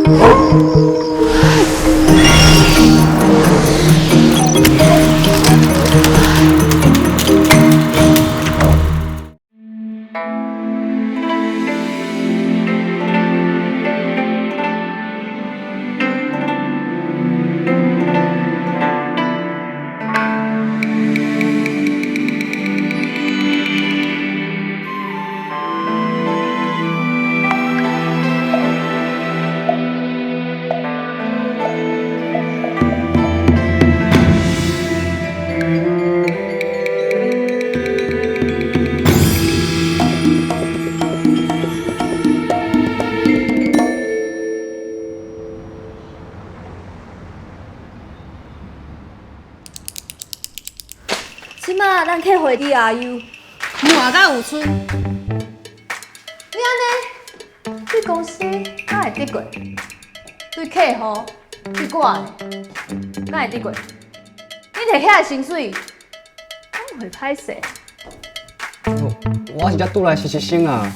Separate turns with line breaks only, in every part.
這馬咱客戶 D R U，
换甲有春。
你按呢對公司敢會得過？對客戶、對我咧，敢會得過？你提遐个薪水，敢有會歹勢？
我是才拄來實習生啊，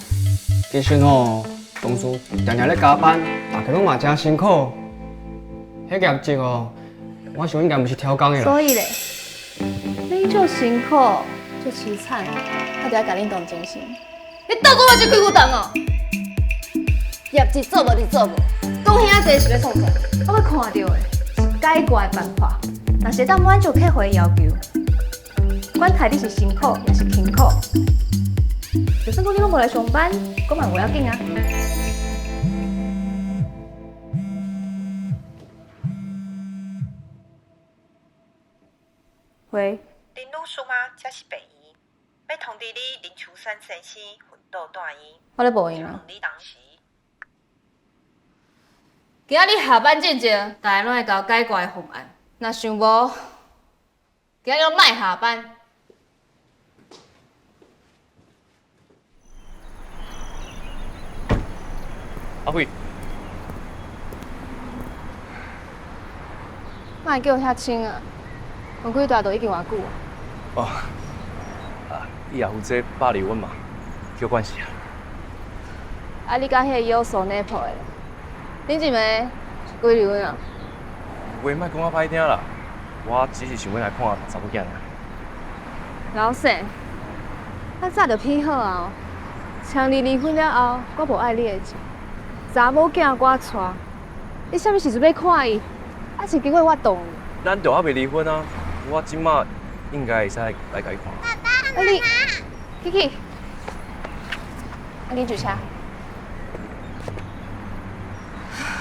其實吼，同事定定咧加班，大家攏嘛誠辛苦。彼業績哦，我想應該毋是超工的啦。
所以咧，你足辛苦，足淒慘，我就愛共恁同情心。你當作我是開牛頓哦？業績做無就做無，講遐濟是欲創啥？我欲看著的是解決的辦法，若是會當滿足客戶的要求，管待你是辛苦抑是勤苦，就算講你攏無來上班，講嘛無要緊啊。喂，
林女士嗎？這是病院，欲通知你林秋山先生昏倒住院。
我咧無閒啊。
問你當時。
今仔日下班進前，大家攏會共解決的方案。若想無，今仔日攏莫下班。
阿慧，
莫叫遐親啊！阮幾大都已經偌久啊。
哦，啊，你也負責霸凌阮嘛，叫關係啊。
啊，你佮彼個有數內破的，恁一暝是幾離婚啊？
話莫講較歹聽啦，我只是想欲來看查某囝爾。
老師，咱早就批好啊！像你離婚了後，我無愛你的錢，查某囝我娶，你啥物時陣欲看伊？還是經過我同意？
咱都猶未離婚啊，我這馬應該會使來共伊看。
爸爸，啊你，Kiki，啊你上車。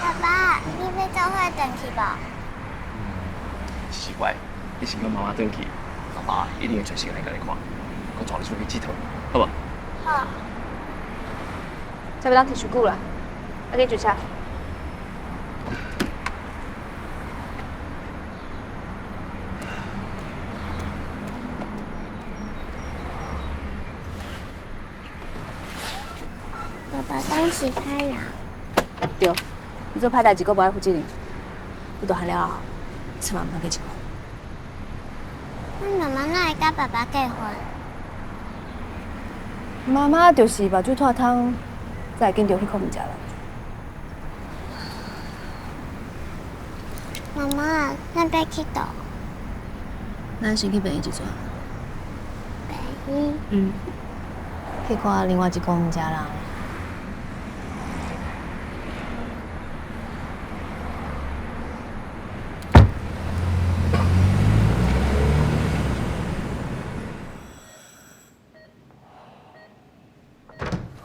爸爸，你欲做伙轉去無？
是乖，你先佮媽媽轉去，爸爸一定會揣時間來共你看，閣帶你出去𨑨迌，好無？
好。
這欲當停傷久啦，啊你上車。
爸爸當時歹人。
對，你做歹代誌，閣無愛負責任。你大漢了後，千萬毋通去一
阮媽媽哪會佮爸爸結婚？
媽媽就是目睭脫窗，才會見著彼款物件啦。
媽媽，咱欲去佗？
咱先去病院一轉。
病院？
嗯。去看另外一個毋食人。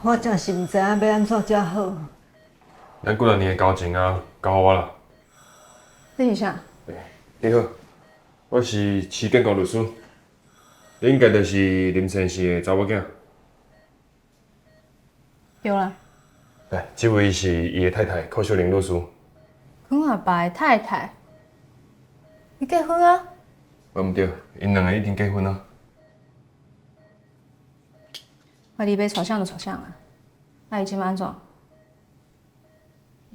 我真是毋知影欲按怎才好。
咱幾若年的交情啊，交予我啦。
你是啥？
你好，我是徐建國律師，你應該就是林先生的查某囝。
對啦。
來，這位是伊的太太柯秀玲律師。
阮阿爸的太太，伊結婚啊？
無毋對，𪜶兩个已經結婚啊。
我你欲娶啥就娶啥啊！啊，伊這馬按怎？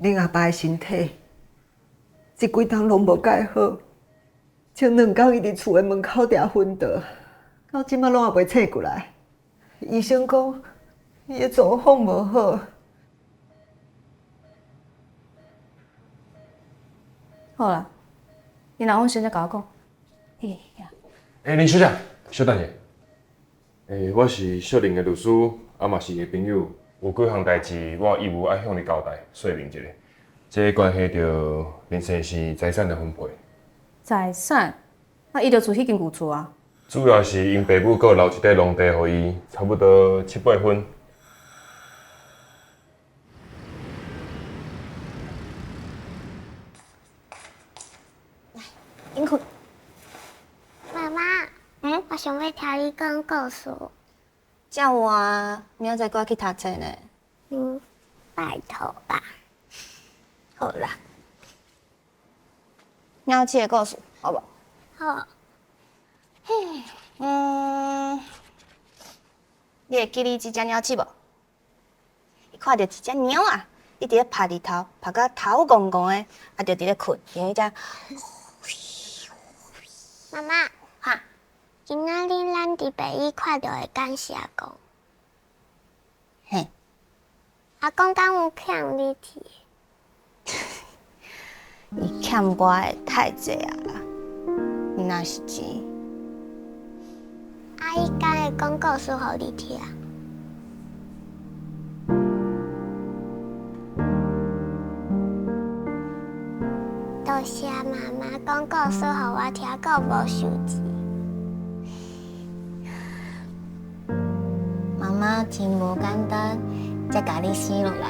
恁阿爸的身體，這幾冬攏無蓋好。前兩工伊佇厝的門口埕昏倒，到這馬攏猶袂醒過來。醫生講，伊的狀況無好。
好啦，你若往生才共我講。嘿呀，
欸，林小姐，稍等一下。欸，我是小玲的律師，啊嘛是伊的朋友，有幾項代誌，我有義務愛向你交代，說明一下。這關係著林先生財產的分配。
財產？啊，伊就住彼間舊厝啊。
主要是𪜶爸母閣留一塊農地予伊，差不多七八分。
來，緊睏。媽媽，我想欲聽你講故事。
遮晚，明仔載閣愛去讀冊呢。
嗯，拜託吧。
好啦，鳥鼠的故事，好無？
好。
嘿，嗯，你會記得這隻鳥鼠無？伊看著一隻貓仔，一直咧拍日頭，拍甲頭戇戇的，啊，就佇咧睏，用彼隻。
媽媽，
哈，
今仔日咱佇病院看著的敢是阿公？
嘿。
阿公敢有欠你錢？
伊欠我的太濟啊啦，若是錢。
啊，伊敢會講故事予你聽？多謝媽媽講故事予我聽，閣無收錢。
媽媽真無簡單，才共你生落來，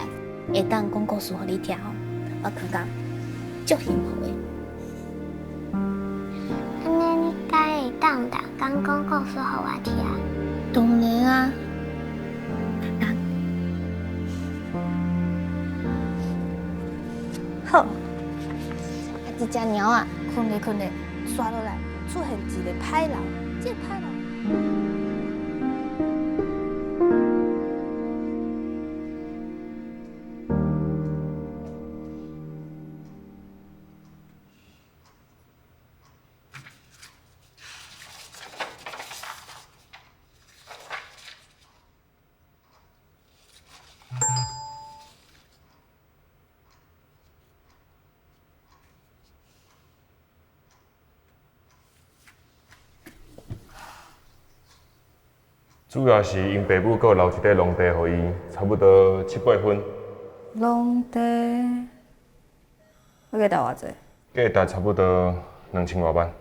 會當講故事予你聽哦，我感覺足幸福的。
按呢，你敢會當逐工講故事予我聽？
當然啊。好，啊，這隻貓仔，睏咧睏咧，刷落來出現一个歹人，這個歹人。
主要是𪜶爸母閣留一塊農地予伊，差不多七八分。
農地，欲價值偌濟？
價值差不多2000外萬。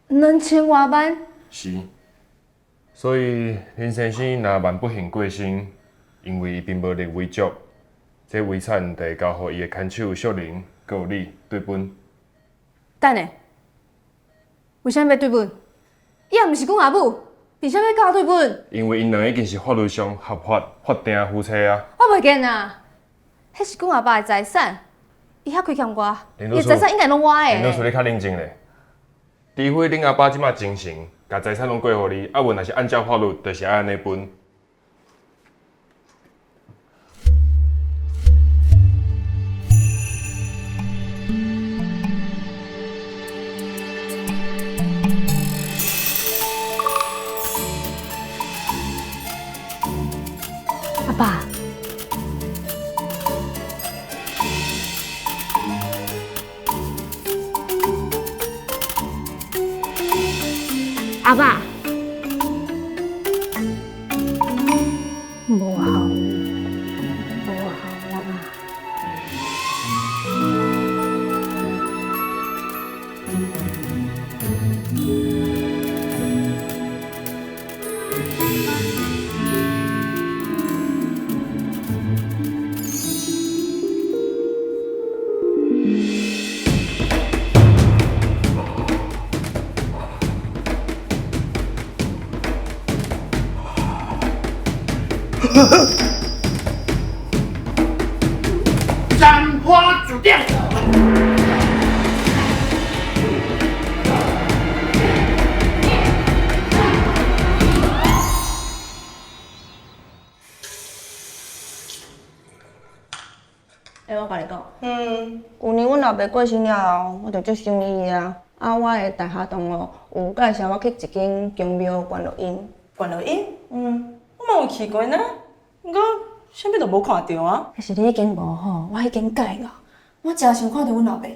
2000外萬？
是。所以林先生若萬不幸過身，因為伊並無立遺囑，這遺產就會交予伊的牽手小玲，閣有你對分。
等下，為啥物欲對分？伊也毋是阮阿母。憑啥物佮我對分？
因為𪜶兩个已經是法律上合法法定夫妻啊！
我袂見啊，彼是阮阿爸的財產，伊遐虧欠我，伊的財產應該攏我的。
林律師，你較冷靜咧。除非恁阿爸這馬精神，共財產攏過予你，啊無若是按照法律，就是愛按呢分。
阿爸，阿爸，無效，無效啦！
斩花煮定。
欸，我共你講，舊年阮老爸過身了後，我就足想伊啊。啊，我的大學同學有介紹我去一間宮廟觀落陰。
觀落陰？
嗯，
我嘛有去過呢，毋過啥物都無看著啊。
彼是你彼間無好，我彼間蓋了。我真想看著阮老爸。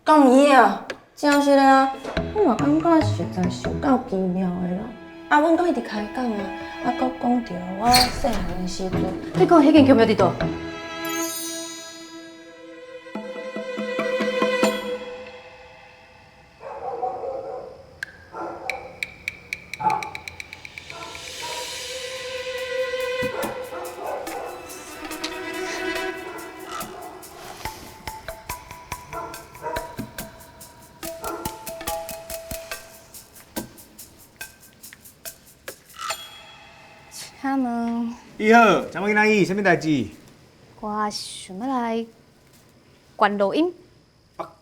敢有影啊？真实的啊！我嘛感觉实在是有够奇妙的啦。啊，阮阁一直开讲啊，啊，阁讲著我细汉的时阵。
你讲彼间宫庙伫佗？请问，
你好，请问囡仔伊啥物代志？
我想欲来关录音。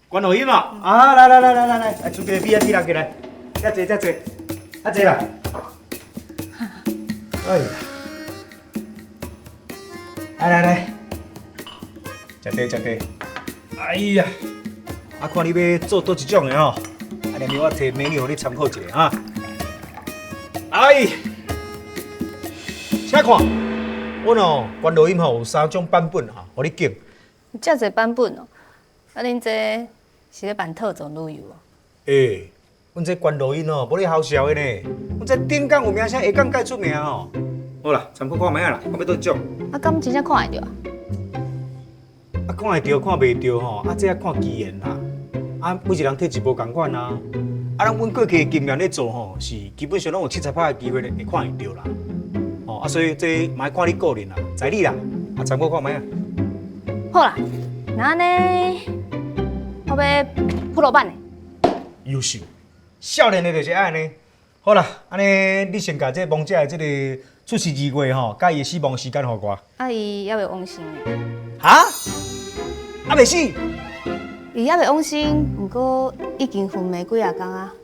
关录音哦，啊，来来来来来来，来，出个 VIP 人过来，遮坐遮坐，遮坐啦。哎呀，来来来，食茶食茶。哎呀，啊，看你欲做佗一种的吼，啊，连我提美女予你参考一下哈。哎。请看，阮哦，关录音吼有三种版本哈，予你拣。
有遮济版本哦，啊，恁这是咧办套装旅游哦？
欸，阮这关录音哦，无咧好笑的呢。阮这顶港有名声，下港盖出名哦。好啦，参考看觅仔啦，看欲佗一种。
啊，敢真正看会著啊？
啊，看会著，看袂著吼，啊，这爱看机缘啦。啊，每一个人体质无仝款啊。啊，咱阮过去的经验咧做吼，是基本上拢有70%的机会会看会著啦。哦，啊，所以这嘛爱看你个人啦，在你啦，啊，参考看觅啊。
好啦，那按呢，我欲普罗版的。
优秀，少年的就是按呢。好啦，按呢，你先共这亡者的这个出世日月吼，佮伊的死亡时间予我。
啊，伊犹未往生。
哈？犹未死？
伊犹未往生，毋过已经昏迷几仔工啊。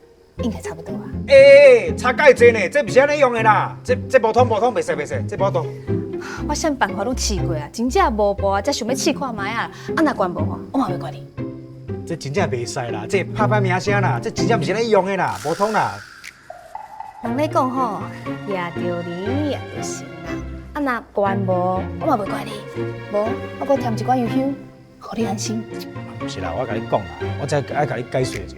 应该差不多啊。
欸，差介济呢，这毋是按呢用的啦，这无通无通，袂使袂使，这无通。
我啥办法拢试过啊，真正无步啊，才想欲试看觅啊。啊，若悬无吼，我嘛袂怪你。
这真正袂使啦，这拍歹名声啦，这真正毋是按呢用的啦，无通啦。
人咧讲吼，掠著你掠著神啦。啊，若悬无，我嘛袂怪你。无，我阁添一寡油香，予你安心。
毋是啦，我共你讲啦，我才爱共你解释一下。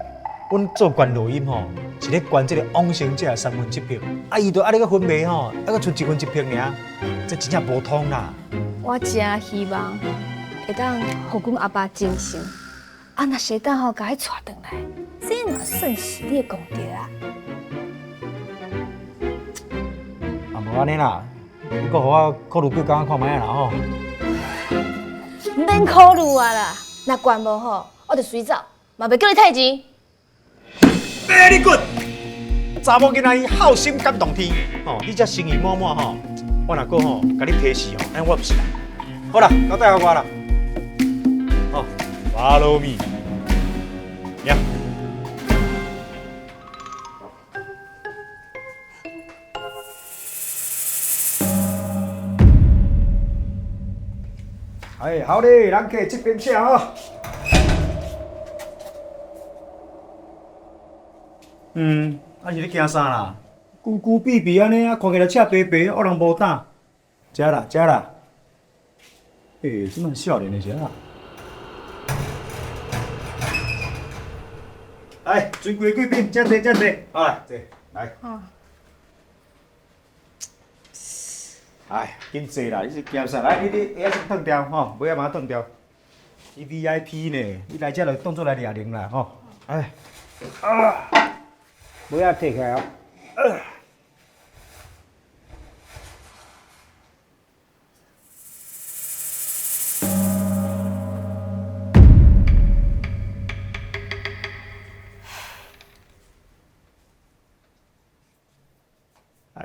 阮做关录音吼，是咧关这个往生者的三魂七魄，啊，伊就按呢个昏迷吼，啊，阁賰一魂一魄尔，这真正无通啦。
我真希望会当予阮阿爸精神，啊，若是会当吼，共伊带转来，这嘛算是你的功德啊。
啊，无按呢啦，你阁予我考虑几工看觅啦吼。
毋免考虑啊啦，若悬无吼，我就随走，嘛袂叫你退钱。
Very good，查某囡仔伊孝心感动天，吼，你这诚意满满吼，我若阁吼共你提示吼，按呢我毋是人。好啦，交代予我啦，好，Follow me，呀。哎，好咧，人客这边请哦。嗯，啊是咧惊啥啦？龟龟闭闭按呢，啊看起来赤白白，恶人无胆。食啦，食啦。欸，这么少年的是啊？来，尊贵贵宾，请坐，请坐。好来，坐，来。
好。
哎，紧坐啦！你是惊啥？来，你鞋仔先脱掉吼，袜仔嘛脱掉。你 VIP 呢？你来遮就当作来掠零啦吼。哎，啊，袜仔提起来哦。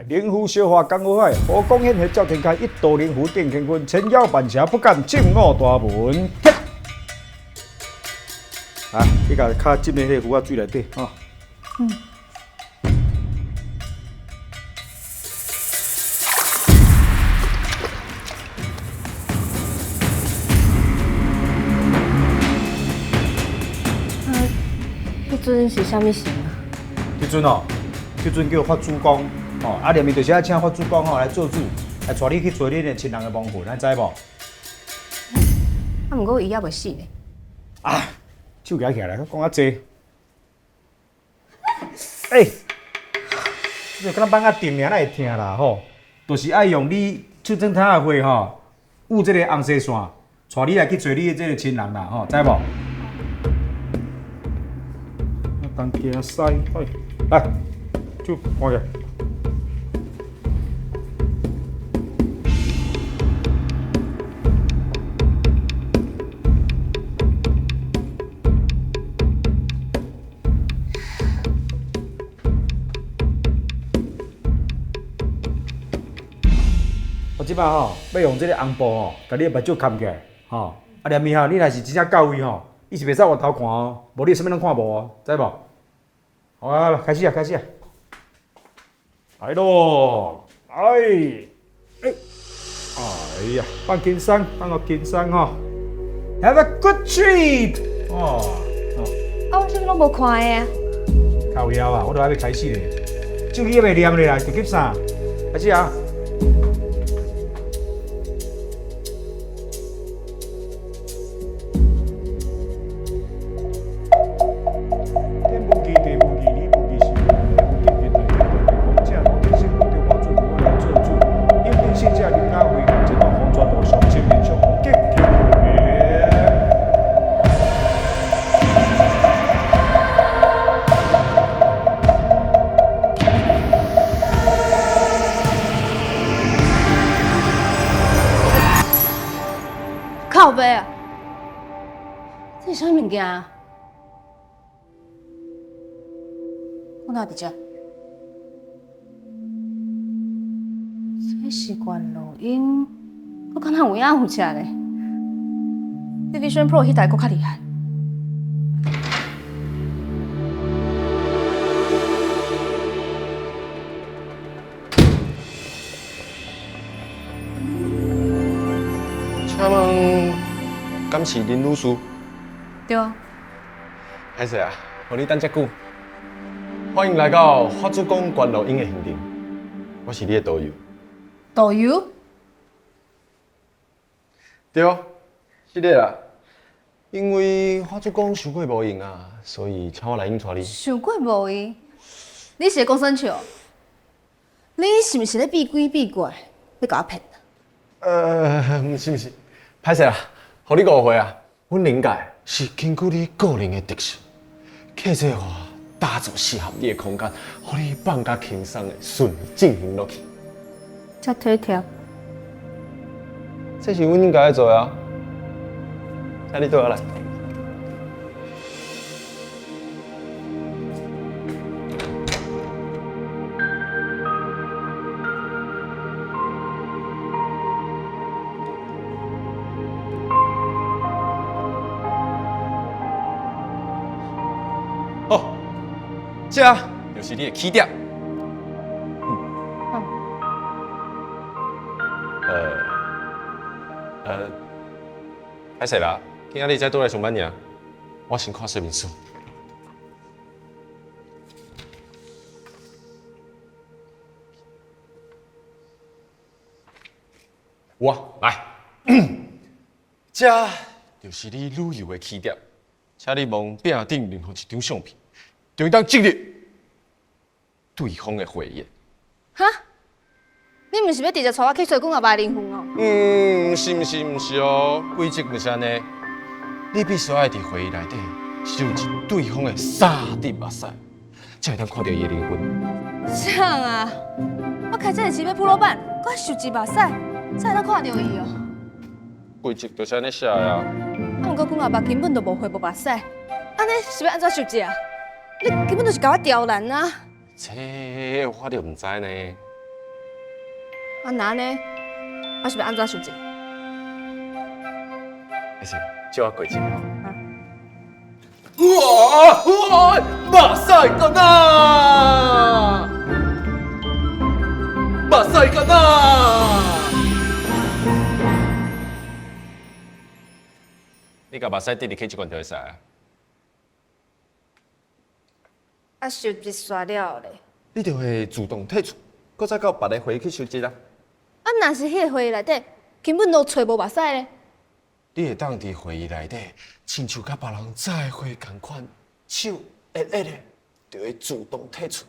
灵符烧化江湖海，火光显赫照天开，一道灵符定乾坤，千妖万邪不敢进我大门。啊，你共跤浸的彼个符仔水内底，吼。
嗯。
啊，彼阵是啥物神啊？
彼阵哦，彼阵叫法主公。哦，啊，连面就是爱请法主公吼来做主，来带你去找恁的亲人的亡魂，你知无？
啊，毋過伊猶未死呢。
啊，手舉起來，講較濟。欸，這個敢若放較定爾，哪會疼啦吼？就是愛用你手掌頭的血吼，捂這個紅紗線，帶你來去找你的這個親人啦吼，知無？東驚西，來，手看起來。我這擺吼，欲用這個紅布吼，共你的目睭蓋起來，吼。啊，連面吼，你若是真正到位吼，伊是袂使回頭看哦，無你啥物攏看無哦，知無？好啊，開始啊，開始啊！來咯，哎，哎，哎呀，放輕鬆，放予輕鬆吼。Have a good trip！哦，
啊，我啥物攏無看的啊。
靠腰啊，我都還欲開始咧，手機猶未念咧啦，著急啥？開始啊！
靠北啊！這是啥物件啊？我哪佇遮？這是關錄音，我敢若有影有遮咧？比 Vision Pro 彼台閣較厲害。
請問，敢是林女士？
對啊。
歹勢啊，予你等遮久。歡迎來到法主公觀落陰的行程，我是你的導遊。
導遊？
對，是的啦。因為法主公傷過無閒啊，所以請我來應帶你。
傷過無閒？你是咧講耍笑？你是毋是咧變鬼變怪，欲共我騙？
毋是毋是，歹勢啦，予你誤會啊。阮靈界是根據你個人的特色，客製化打造適合你的空間，予你放較輕鬆的順利進行落去。
遮體貼。
這是阮應該做的啊，請你綴我來。好，這就是你的起點。歹勢啦，今仔日才倒來上班爾，我先看說明書。有啊，來，這就是你旅遊的起點，請你望壁頂任何一張相片，就會當進入對方的回憶。
哈？你毋是欲直接帶我去找阮阿爸靈魂哦？
是毋是毋是哦，規則毋是按呢。你必須愛佇回憶內底收集對方的三滴目屎，才會當看著伊的靈魂。
啥啊？我開這个錢欲鋪路板，閣愛收集目屎，才會當看著伊哦。
規則就是按呢寫的啊。
啊，毋過阮阿爸根本就無血無目屎，按呢是欲按怎收集啊？你根本就是共我刁難啊！
這我就毋知呢。
啊，那按呢？我是欲按怎收集？
沒事，借我過一下。哇哇！目屎乾啊！目屎乾啊！你共目屎滴入去這罐就會使啊。
啊，收集煞了咧。
你就會自動退出，閣再到別个會議去收集啊。
啊，若是彼个會議內底根本都揣無目屎咧。
你會當佇會議內底，親像佮別人再會仝款，手會會的，就會自動退出。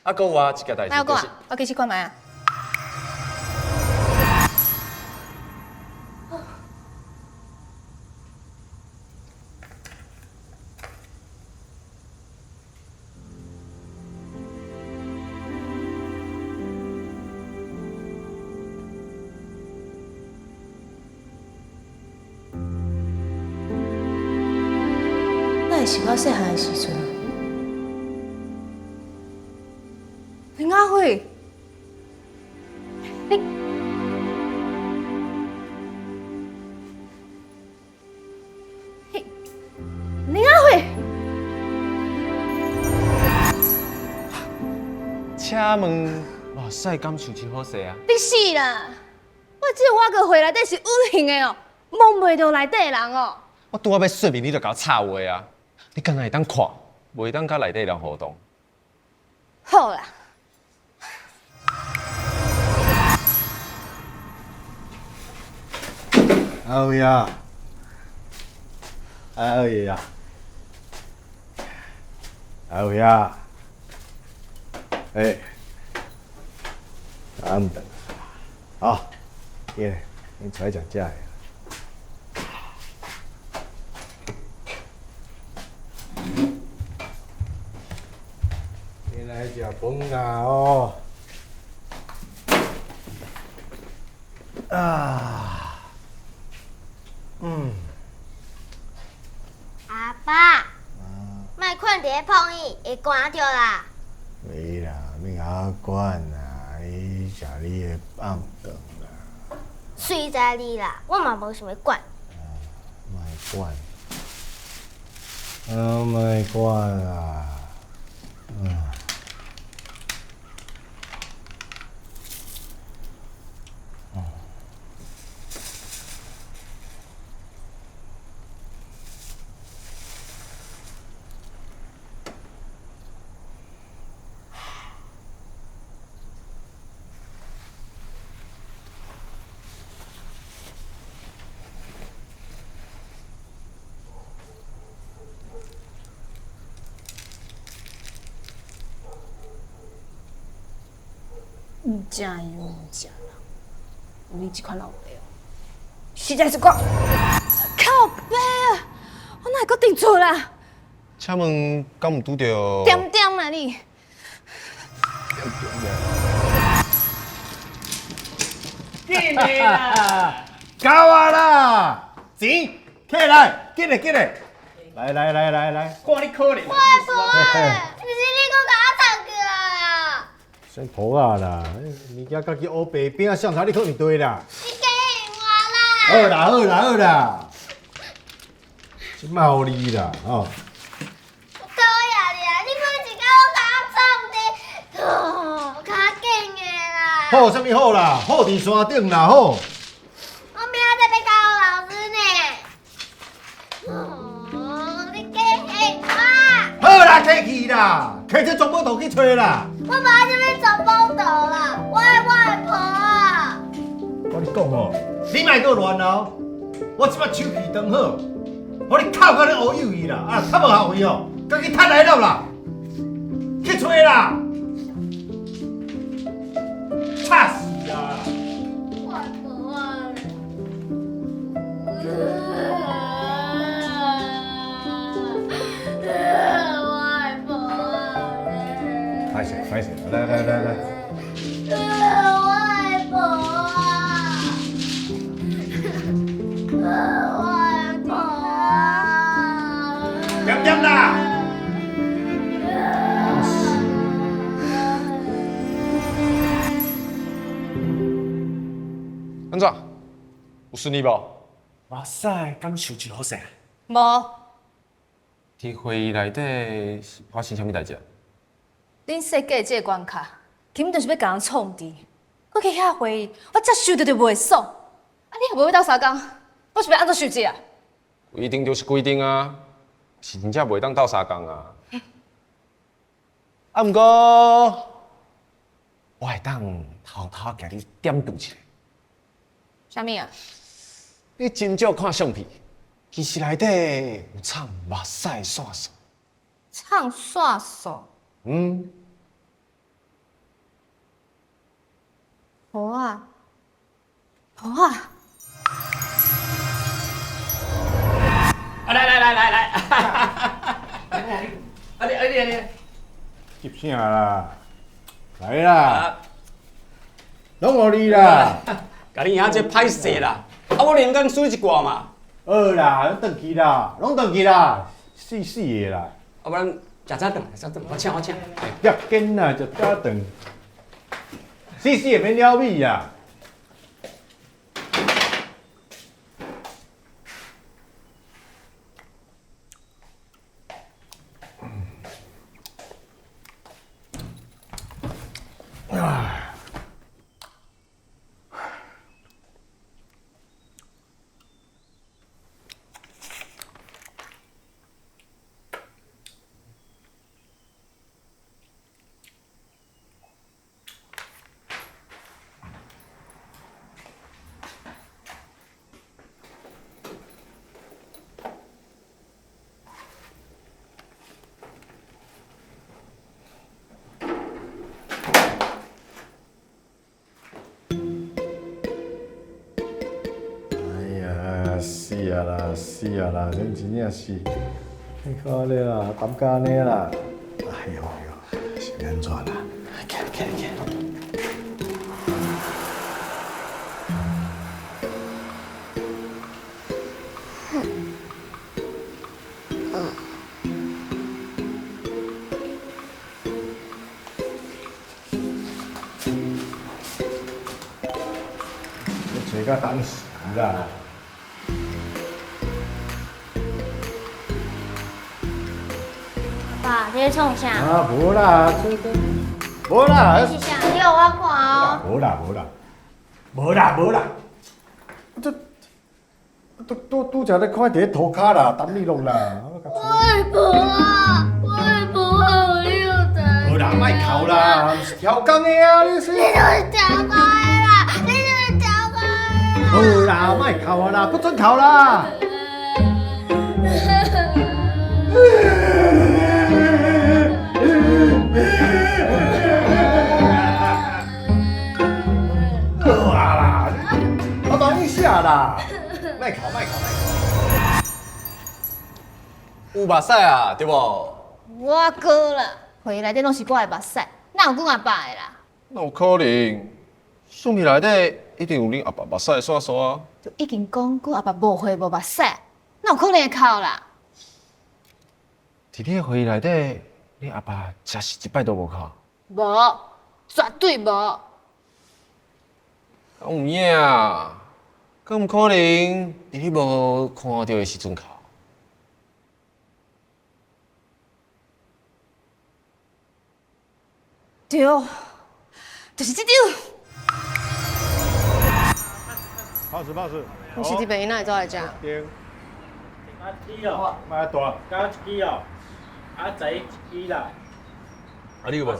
啊，閣有啊，這件代誌就是。
我去試看覓啊。那會是我細漢的時陣？林阿輝，你林阿輝，
請問，哇塞，敢受真好勢啊？
你死啦！我這外個會內底是隱形的哦，摸袂著內底的人哦。
我拄仔欲說明，你就共我插話啊！你敢若會當看，袂當佮內底人互動。
好啦。
阿偉啊，阿偉啊，阿偉啊，欸，阿毋等，好，耶，你出來講價。你來食飯啦哦！啊，嗯。
阿爸，莫睏佇咧碰椅，會寒著啦。
袂啦，免共我管啦，你食你的暗頓啦。
隨在你啦，我嘛無想欲管。
莫管，啊莫管啦，嗯。
毋食油，毋食人，有你這款老爸哦，實在是我
靠北啊！我哪會閣定錯啦？
請問，敢有拄著？
點點啦你！
緊的啦，到啊啦，錢摕來，緊來緊來，來來來來來，
看你可憐。
我的婆啊，是你閣共我藏起來啊？
先塗啊啦，物件家己烏白餅，相查你可能對啦。
你假用我啦！
好啦好啦好啦，這擺予你啦吼。
我討厭你啊！你每一工攏共我創的，哦，較緊的啦。
好啥物好啦？好佇山頂啦好。
我明仔載欲教老師呢。哦，你假用我。
好啦，客氣啦，摕這藏寶圖去揣啦。
我無愛這物藏寶圖啦，我愛我的婆啊！
我跟你講哦，你莫閣亂哦！我這擺手氣當好，予你哭甲咧烏有去啦，啊，較無效費哦，家己趁來了啦，去揣啦！吵死啊！
我的婆啊！我的婆啊！
歹勢，歹勢，來來來來。
我的婆啊！我的婆啊！
點點啦！
按怎？有順利無？
哇塞，敢受真好勢啊？
無。
佇會議內底發生啥物代誌啊？
恁設計這個關卡，根本就是欲共人創治。我去遐會議，我接受著就袂爽。啊，你也無欲鬥相共，我是欲按怎受這啊？
規定就是規定啊，是真正袂當鬥相共啊。啊，毋過我會當偷偷共你點綴一下。
啥物啊？
你真少看相片，其實內底有藏目屎的線索。
藏線索？
嗯。
好啊，好啊。
啊來來來來來，啊你啊你啊你，
翕啥啦？來啦，攏予你啦。
共你兄這歹勢啦，啊我連工輸一寡嘛。
好啦，攏轉去啦，攏轉去啦，死死的啦。
啊，無咱食早頓，食早頓，我請我請。
要緊啦，食早頓。死死的免了米啦。死啊啦，死啊啦！這真正是，你看咧啦，擔家按呢啦，哎呦呦，是按怎啦？起來起來起來！你坐到等死啦！
爸，你咧创啥？
啊，無啦，這個無啦。
你是啥？你予我看哦。
無啦無啦，無啦無啦。這拄拄才咧看佇咧塗跤啦，抌你落啦。
我的婆啊，我的婆啊，你有知？
無啦，莫哭啦，毋是超工的啊，你是。
你就是超工的啦，你就是超工的啦。
無啦，莫哭啊啦，不准哭啦。好啊啦，我帮你写啦，莫哭莫哭莫哭。
有目屎啊，對無？
我哥啦，回內底攏是我的目屎，哪有阮阿爸的啦？
哪有可能？相片內底一定有恁阿爸目屎的線索啊！
就已經講阮阿爸無血無目屎，哪有可能會哭啦？
佇你的回憶內底，你阿爸真是一擺都無哭。
無，絕對無。
敢有影啊？敢有可能佇你無看著的時陣哭？
對，就是這張。
報時報時。
你是佇病院哪會走來遮？
對。
啊，一哦。
莫大。
加一支哦，啊，再一支啦。
啊，你有無？
報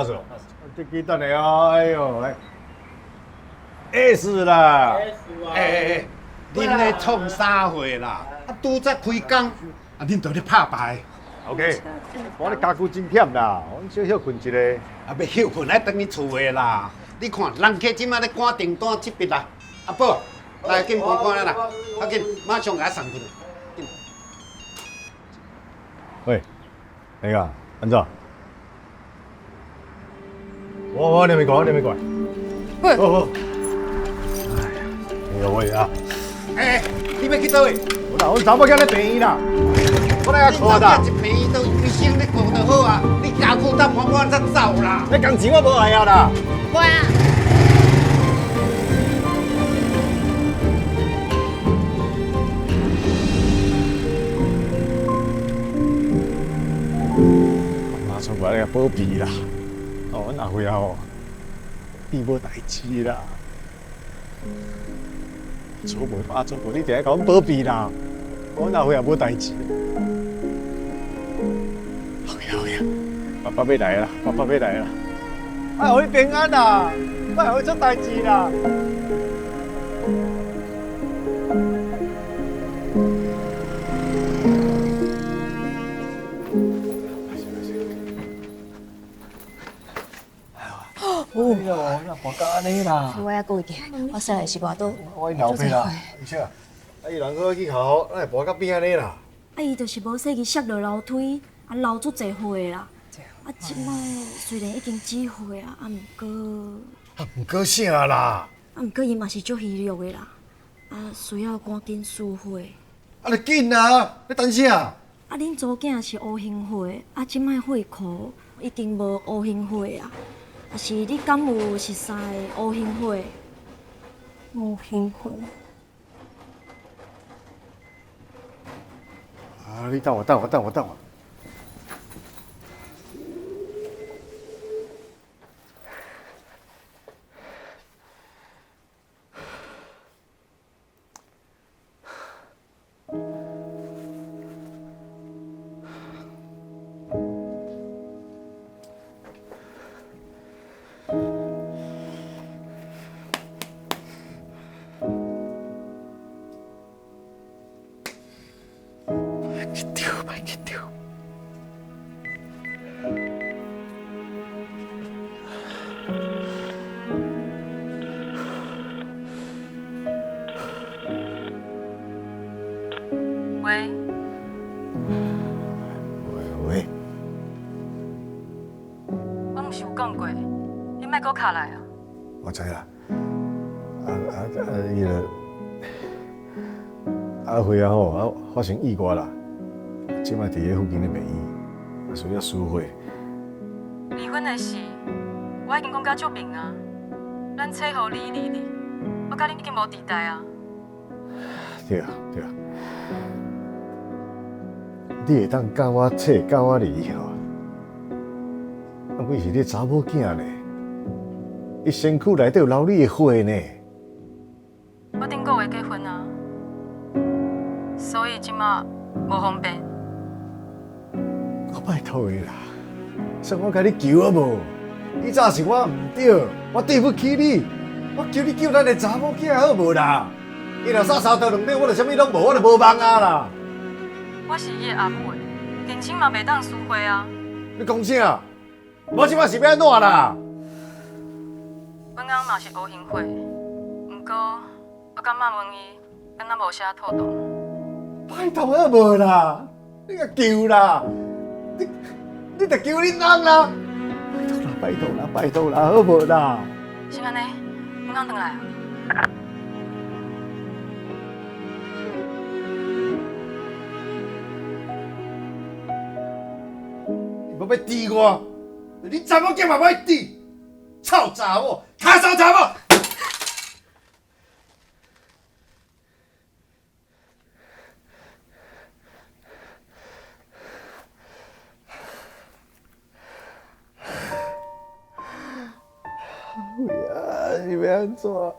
時。這支等下哦，哎呦，來。S 啦。
欸
欸欸，恁咧創啥貨啦？啊，拄才開工，啊，恁就咧拍牌。
OK，我咧家具真忝啦，阮小歇睏一下。
啊，欲歇睏愛轉去厝的啦。你看，人客這馬咧趕訂單這筆啦。阿寶，來緊趕趕啦，較緊，馬上共我送過來。
喂，那個按怎？我你沒過，你沒過。
喂。
好。哎呀，哎呦喂啊！
欸，你欲去佗位？
無啦，阮查某囝咧病院啦。我來遐顧啦。
一病院都醫生咧顧就好啊，你家具搭搬搬才走啦。
你工錢我無愛啊啦。
喂啊！
馬上過來共保庇啦！哦，阮阿輝啊吼，你無代誌啦。祖母阿祖母，你定愛共阮保庇啦！阮阿輝也無代誌。好呀好呀，爸爸欲來啦，爸爸欲來啦！愛予你平安啦，莫予你出代誌啦！
敢按呢啦？
我猶閣會記，我細漢時跋倒。
我𪜶老爸啦，而且啊，伊人阁去哭，咱會跋到邊按呢啦？
啊，伊就是無細去摔落樓梯，啊流足濟血啦。啊，這擺雖然已經止血啊，啊，毋過……
啊，毋過啥啦？
啊，毋過伊嘛是足虛弱的啦，啊，需要趕緊輸血。
啊，就緊啊！你等啥？
啊，恁查某囝是 O 型血，啊，這擺血庫已經無 O 型血啊。啊是你敢有熟似 O 型血
？O 型血。
啊！你等我，等我，等我，等我。
喂。
喂喂。
我毋是有講過，你莫閣敲來啊！
我知啦。彼个阿慧啊吼，啊發生意外啦，這擺佇咧附近的病院，需要輸血。
離婚的事，我已經講甲足明啊。咱妻予離離離，我佮恁已經無佇代啊。
對啊對啊。你會當教我切，教我離吼？啊，毋是你查某囝呢？伊身軀內底有流你的血呢。
我頂個月結婚啊，所以這馬無方便。
我拜託你啦，算我共你求啊無？以早是我毋對，我對不起你，我求你救咱的查某囝好無啦？伊若殺三刀兩斷，我就啥物攏無，我就無望啊啦。
我是伊的阿母的，近親嘛袂當私會啊。
你講啥？我這擺是欲按怎啦？
阮翁嘛是 O 型血，毋過我感覺問伊，敢若無啥妥當。
拜託好無啦？你共救啦！你著救恁翁啦！拜託啦，拜託啦，拜託啦，好無啦？
先按呢，阮翁轉來啊。
無欲治我，你查某囝嘛欲治，臭查某，跤手查某！哎呀，是欲按怎啦？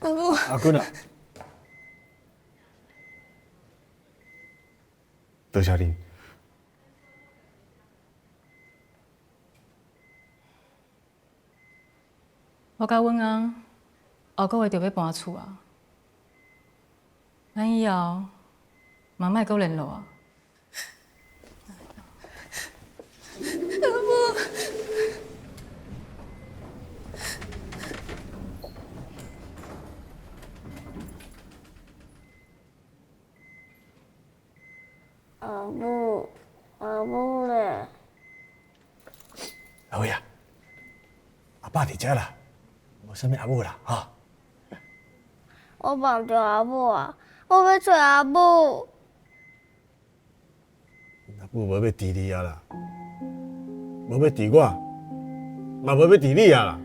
阿母，
阿君啊，多謝恁。
我佮阮翁後個月就欲搬厝啊，咱以後嘛莫閣聯絡啊。
阿母。
阿母，阿母咧？
阿伟啊，阿爸佇遮啦，無啥物阿母啦，哈。
我綁著阿母啊，我欲揣阿母。
阿母無欲治你啊啦，無欲治我，嘛無欲治你啊啦。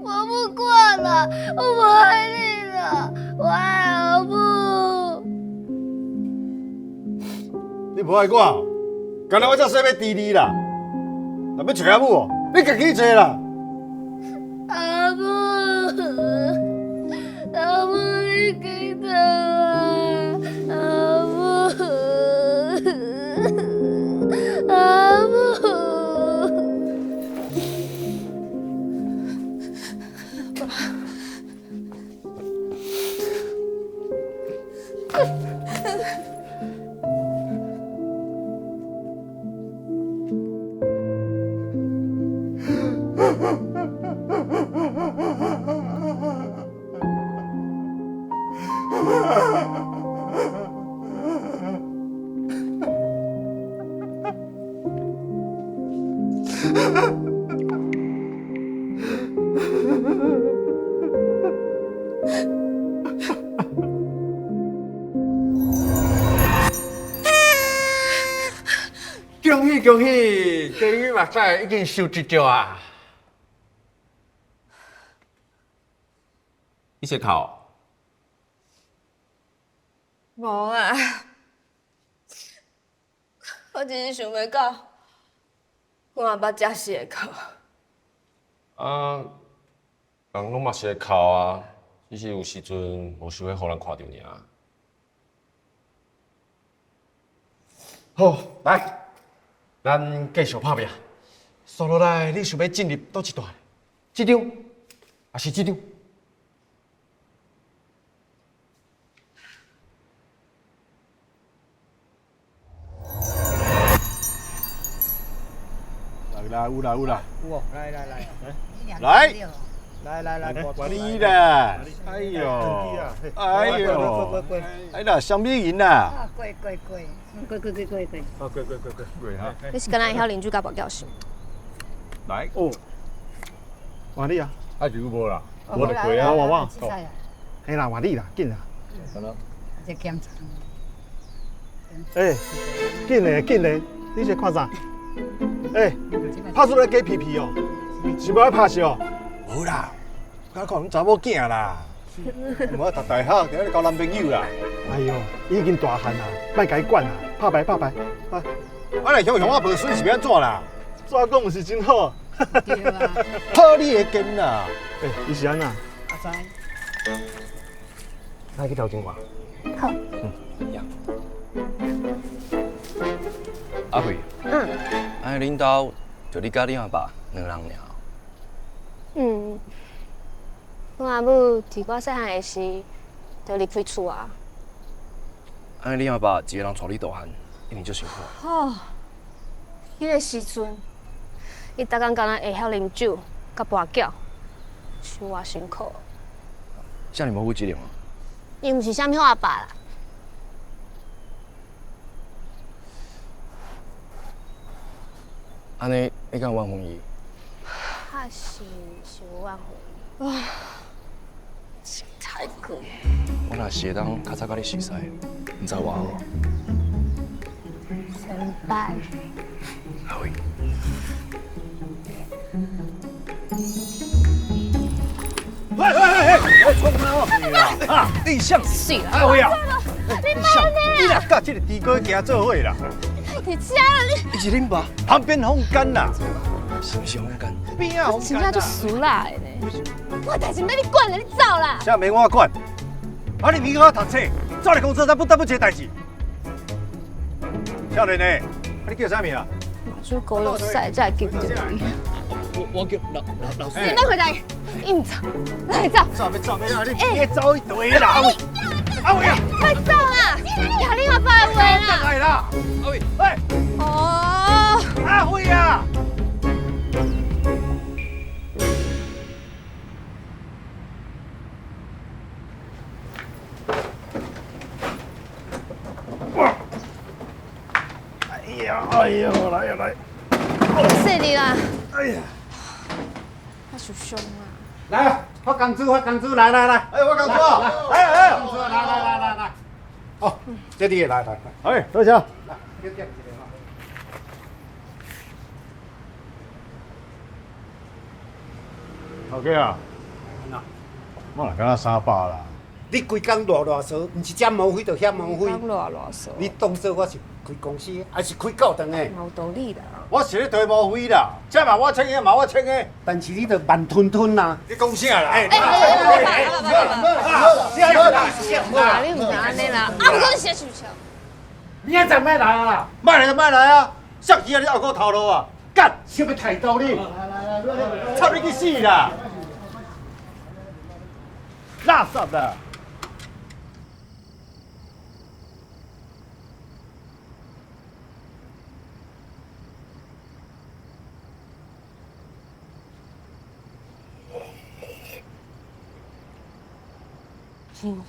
我不管啦，我無愛你啦，我愛阿母。
你無愛我，干焦我這細欲治你啦。若欲揣阿母哦，你家己去揣啦。
阿母，阿母，你記得啊，阿母，阿母。
恭喜恭喜，终于目屎已经收一石啊！
你是哭？
无啊，我只是想袂到，阮阿爸这时会哭。
啊，人攏嘛是會哭啊，只是有時陣無想欲予人看著爾。
好，來，咱繼續拍拼。紲落來，你想欲進入佗一段？這張，抑是這張？
來，有啦有啦，
有哦，來來來，
來，
來來來，
你啦，哎呦，哎呦，哎啦，啥物人啦？
過過過，過過過過過。
啊，過過過過過哈。
你是敢若會曉啉酒佮跋筊是？
來哦，
換你啊？
啊，就無啦，無就過啊，
我我我。嘿啦，換你啦，緊啦。
這檢查。
欸，緊嘞緊嘞，你是看啥？欸，拍出來假皮皮哦，是無愛拍死哦？
無啦，我看阮查某囝啦，無愛讀大學，佇咧交男朋友啦。
哎喲，伊已經大漢啦，莫共伊管啦，拍牌拍牌。啊，
啊來雄雄啊，無水是欲按怎啦？
怎講毋是真好？
好你會見啦。
欸，伊是按怎？
阿知。
來去頭前看。
好。
嗯，阿慧。
嗯。
按呢恁兜就你佮恁阿爸兩人爾。
嗯。阮阿母佇我細漢的時就離開厝啊。
按呢恁阿爸一個人帶你大漢，一定足辛苦。
哦，彼个時陣，伊逐工敢若會曉啉酒，佮跋筊，傷偌辛苦。
遮爾無負責任啊！
伊毋是啥物好阿爸啦。
按呢，你敢有怨恨伊？
確實是有怨恨伊。啊，真太久。
我若是會當較早佮你熟似，毋知偌好。
先輩。
阿慧。
喂喂喂喂，创啥哦？啊，你啥？
死啦！
阿慧啊，
你莫按呢！
你若佮這个猪哥行做伙啦？
你吃啦你！
伊是恁爸。
旁边风干啦。
是毋是风干？
边仔风
干。真正足俗辣的呢。我代志免你管啦，你走啦。
啥免我管？啊，你明仔读册，走来公司咱不耽误这个代志。少年的，啊，你叫啥名啊？
目睭糊落屎才会记袂著伊。
我叫老老师。
你莫回答伊，伊毋走，来走。
走欲走欲啊！你别走一堆啦！阿伟，阿伟啊！
快走啦！听你阿爸的话啦！
来啦！阿伟，喂！
哦。
阿辉啊！哎呀，哎呦，来呀来！
细腻啦！
哎呀，
我受伤啊！
来，发工资，发工资，来来来！
哎，发工资啊！来来，
工资，来来来来来！哦，這你的來來來。
哎，多謝。
來，你點一个吼。
頭家啊，我若敢若300啦。
你規工賴賴趖，毋是遮毛灰就遐毛灰。
賴賴趖。
你當做我是開公司，還是開教堂的？
無道理啦。
我是咧提毛灰啦，這嘛我穿的，嘛我穿的。
但是你著慢吞吞啦。
你講啥啦？哎，
哎哎，你毋通按呢啦，啊，毋過你寫受笑。
你仔載莫來啊！
莫來就莫來啊！啥時啊？你拗我頭路啊？幹！
什麼態度你？
插你去死啦！垃圾啦！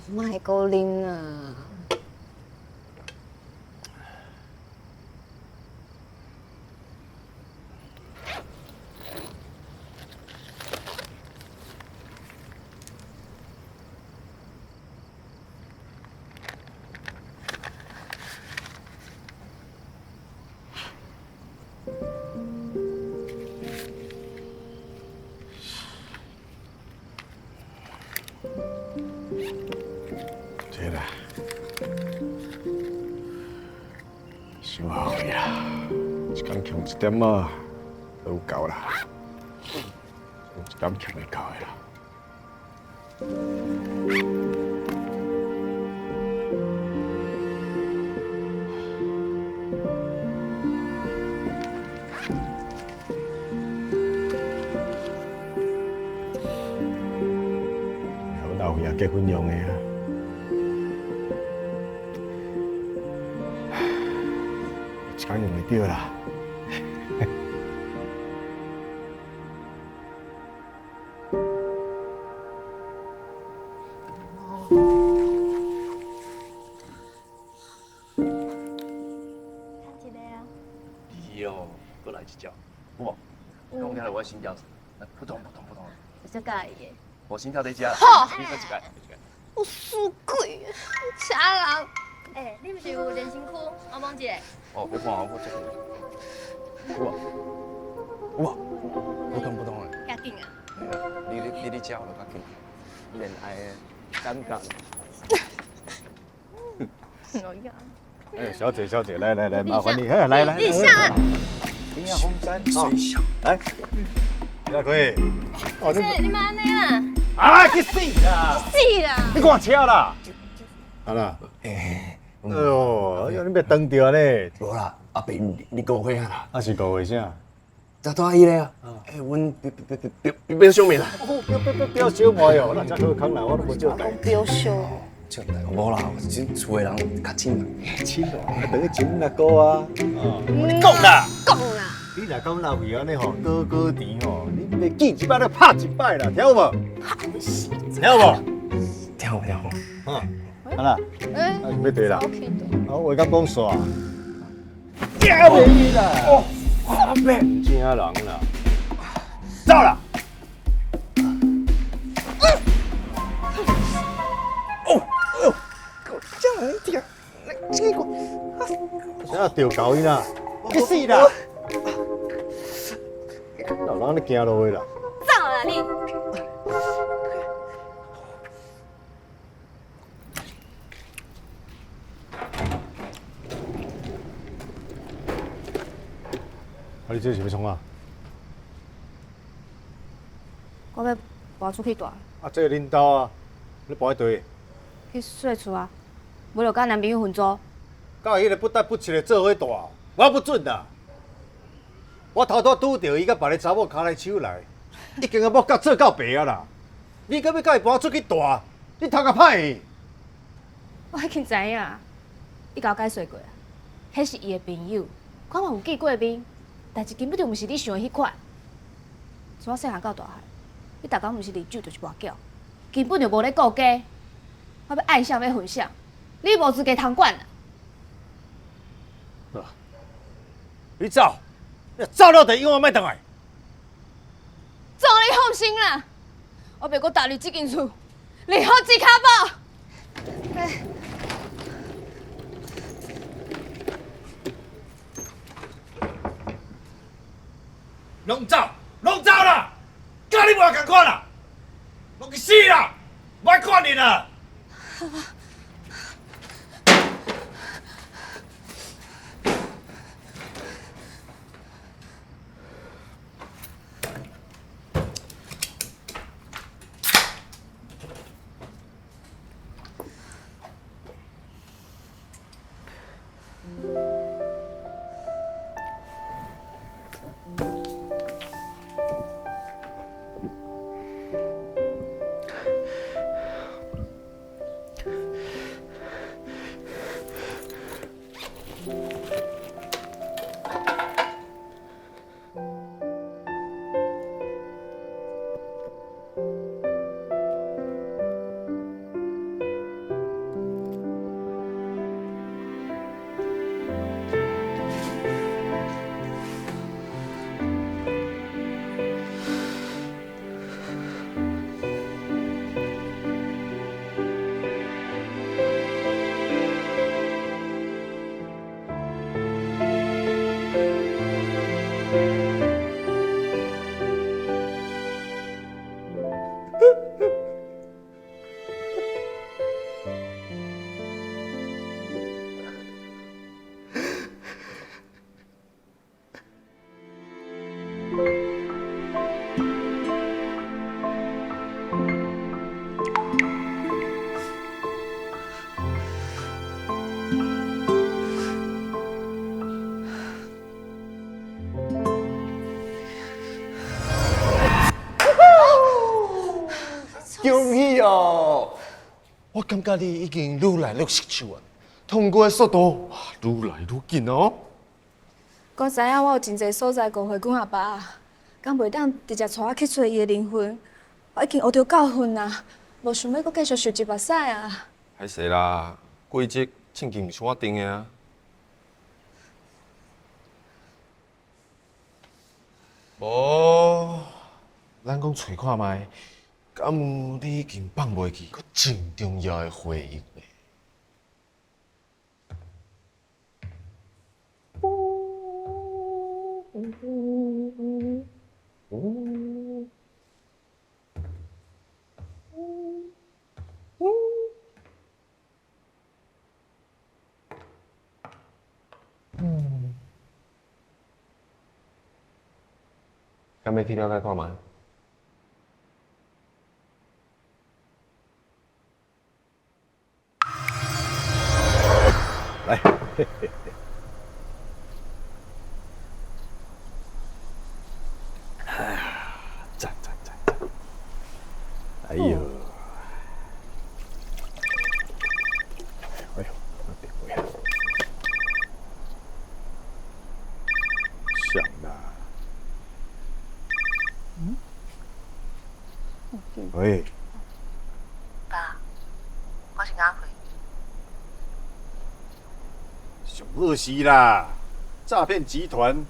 莫閣啉啊！
這啦，傷後悔啦，一工強一點仔，都有夠啦，一點強會夠的啦。阮老歲仔結婚用的啊。一工用會著啦。
是哦，閣來一隻，有無？講聽著我心跳，撲通撲通撲通。
有這佮意的。
我心跳在這。
好。
你閣一個，一個。
我死鬼，車人。欸，你毋是有連身軀？我摸一下。
哦，我看我這個。有啊，有啊，撲通撲通的。
較緊啊！
你食我就較緊，戀愛的感覺。
我呀。
哎，小姐小姐，來來來，麻煩你，來來。
你上啊！
你要紅山，來，你可以。
哦，你莫按呢啦！
啊，去死啦！
去死啦！
你赶车啦？好啦。哎呦，你别当著呢。
无啦，阿伯，你误会啊啦。
啊是误会啥？
拄仔伊个啊，哎，阮表表表表表小妹啦。
表表表表小妹哦，那遮好康啦，我拢无招待。
表小。
招待无啦，这厝的人较亲啦。
亲哦，等于亲阿哥啊。你讲啦。
讲啦。
你若讲老味按呢吼，果果甜吼，你袂见一摆就拍一摆啦，听有无？
拍死！
听有无？
听有听有。
嗯，好啦，啊是欲对啦。啊，话敢讲煞。惊袂伊啦！哦，阿伯，唔正人啦，走啦！
哦，哦，这样你听，这个，
啥钓狗伊啦？去死啦！老人咧行路的啦。
走啦你！
啊！你這是欲創啊？
我欲搬出去住。
啊，這个恁兜啊，你搬去佗？
去細厝啊，無就佮男朋友分租。
佮彼个不得不七的做伙住，我不准啦！我头拄拄著伊佮別个查某跤來手來，已經啊某甲做到爸啊啦！你閣欲佮伊搬出去住，你頭殼歹去？
我已經知影，伊共我解釋過啊，彼是伊的朋友，我嘛有見過面，但是根本就毋是你想的彼款。從我細漢到大漢，你逐工毋是啉酒就是跋筊，根本就無咧顧家。我欲愛啥欲分啥，你無資格通管啦！
你走，你走了就永遠莫轉來。
總你放心啦，我袂閣踏入這間厝，任何一跤步。哎，
攏走，攏走啦！佮你無仝款啦，攏去死啦！無愛看恁啦！
恭喜哦！我感覺你已經愈來愈識手啊，通過的速度哇，愈來愈緊哦。
我知影我有真濟所在誤會阮阿爸，敢袂當直接帶我去揣伊的靈魂？我已經學著教訓啊，無想欲閣繼續受一目屎啊！
歹勢啦，規則正經毋是我定的啊。無，咱講揣看覓。敢有你已經放袂記閣真重要的回憶呢？敢欲去了解看覓？
來，嘿嘿嘿。哎呀，讚讚讚讚！哎呦，哎呦，我電話響啦。嗯？喂。
爸，我是阿慧。
上好是啦，詐騙集團，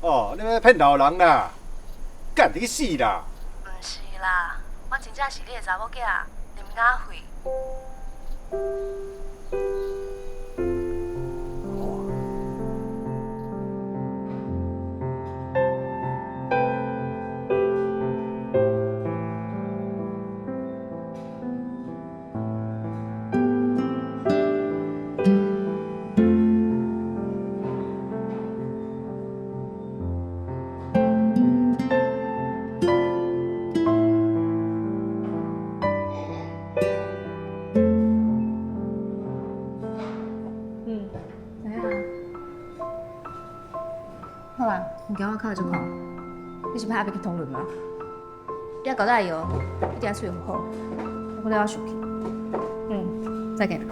哦，你欲騙老人啦，幹你去死啦！
毋是啦，我真正是你的查某囝林雅慧。
物件我較會足看，你是派阿伯去討論嗎？你抑交代伊哦，一定喙好，我了我生氣。嗯，再見。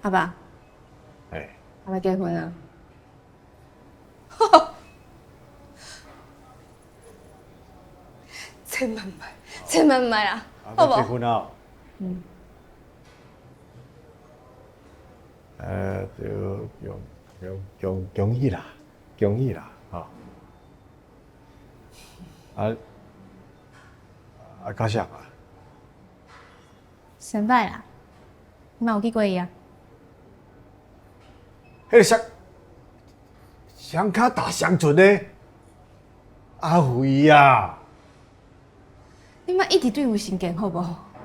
阿爸，
欸，
阿爸結婚啊？千萬莫，千萬莫啦，好無？
結婚啊？
嗯。
就恭喜啦，恭喜啦，吼！啊，啊，佮谁啊？
先摆啦，你嘛有见过伊啊？
彼个双双跤踏双船的阿辉啊！
你莫一直对有成见好无？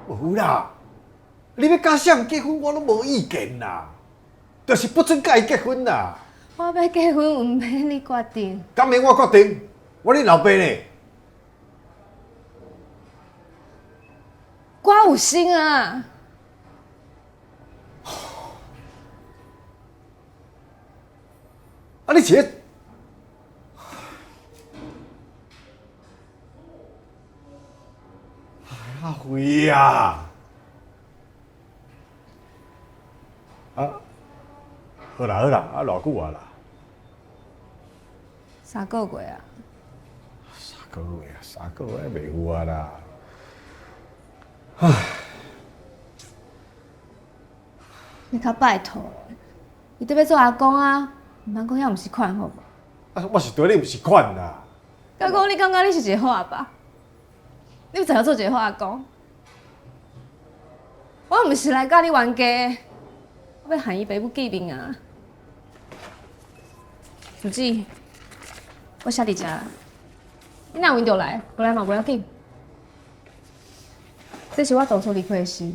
无啦，你欲佮谁结婚，我拢无意见啦，就是不准佮伊结婚啦。
我欲结婚，毋免你决定。
敢免我决定？我恁老爸呢？
我有心啊！
啊，你是咧？阿辉啊！啊，好啦好啦，啊偌久啊啦？3
个月啊。
三个月啊，三个月袂有啊啦。唉，
你较拜托，伊得欲做阿公啊，毋通讲遐毋是款好无？
啊，我是对你毋是款啦。
敢讲你感觉你是一个好阿爸？你有才晓做一个好阿公？我毋是来佮你冤家的，我欲害伊爸母见面啊。主子，我写伫遮，你若有闲就来，无来嘛无要紧。这是我当初离开的时，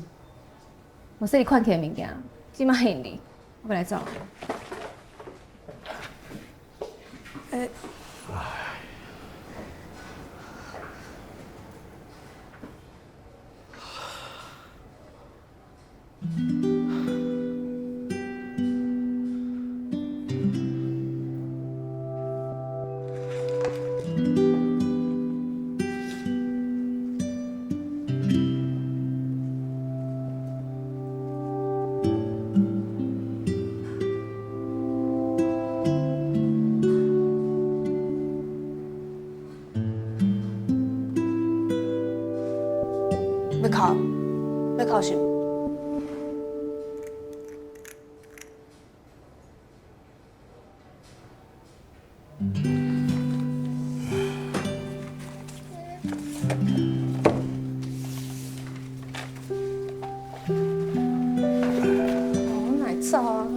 无说你款起的物件，这马还你，我欲来走。欸。
欲哭，欲哭是？我哪会走啊？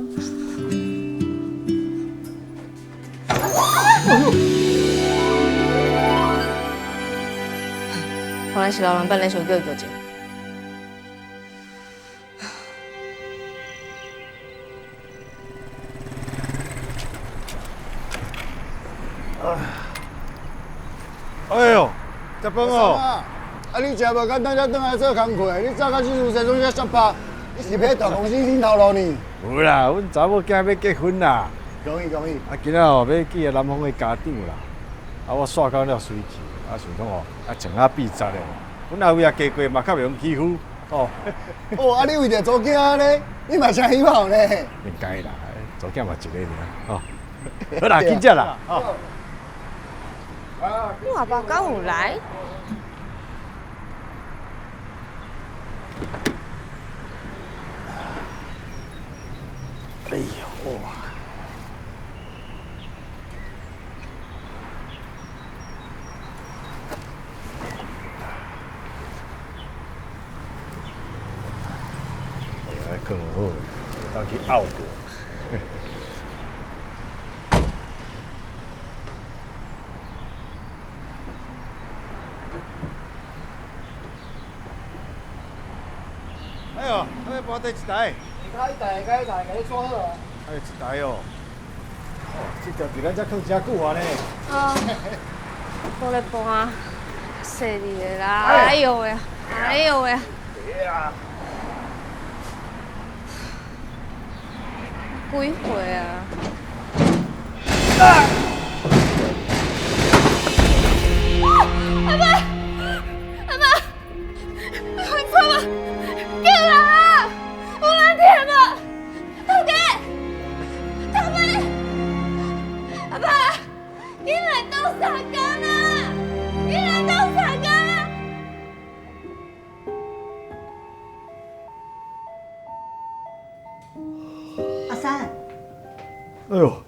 原来是老人办咧，想叫伊叫者。
哎呦，食饭哦！
啊，你食无简单才转来做工课，你早到这阵时拢遮摔拍，你是欲大公司领头路呢？
无啦，阮查某囝欲结婚啦！
恭喜恭喜！
啊，今仔吼欲见个男方的家长啦。啊，我煞到了随去，啊，想讲吼，啊，穿啊比杂的，阮阿伟也加过嘛，较袂用欺负哦。
哦，啊，你为著查囝呢，你嘛真希望呢？
应该啦，查囝嘛一个尔，哦。好啦，紧食啦，哦。
我阿爸敢有来？
哎呦哇！哎，更好，当去拗过。哎呦，那搬地一台。
开一台，开一台，共你做好啊。
哎，一台哦。哦，这条伫咱遮囥真久啊呢。
啊，无咧搬，细腻的啦。哎呦喂，哎呦喂。
对啊。
几岁啊？
啊！
阿爸，阿爸，你错了，救人啊！有人疼啊！头家，头家，阿爸，紧来斗相共啊！紧来斗相共啊！
阿三，
哎呦，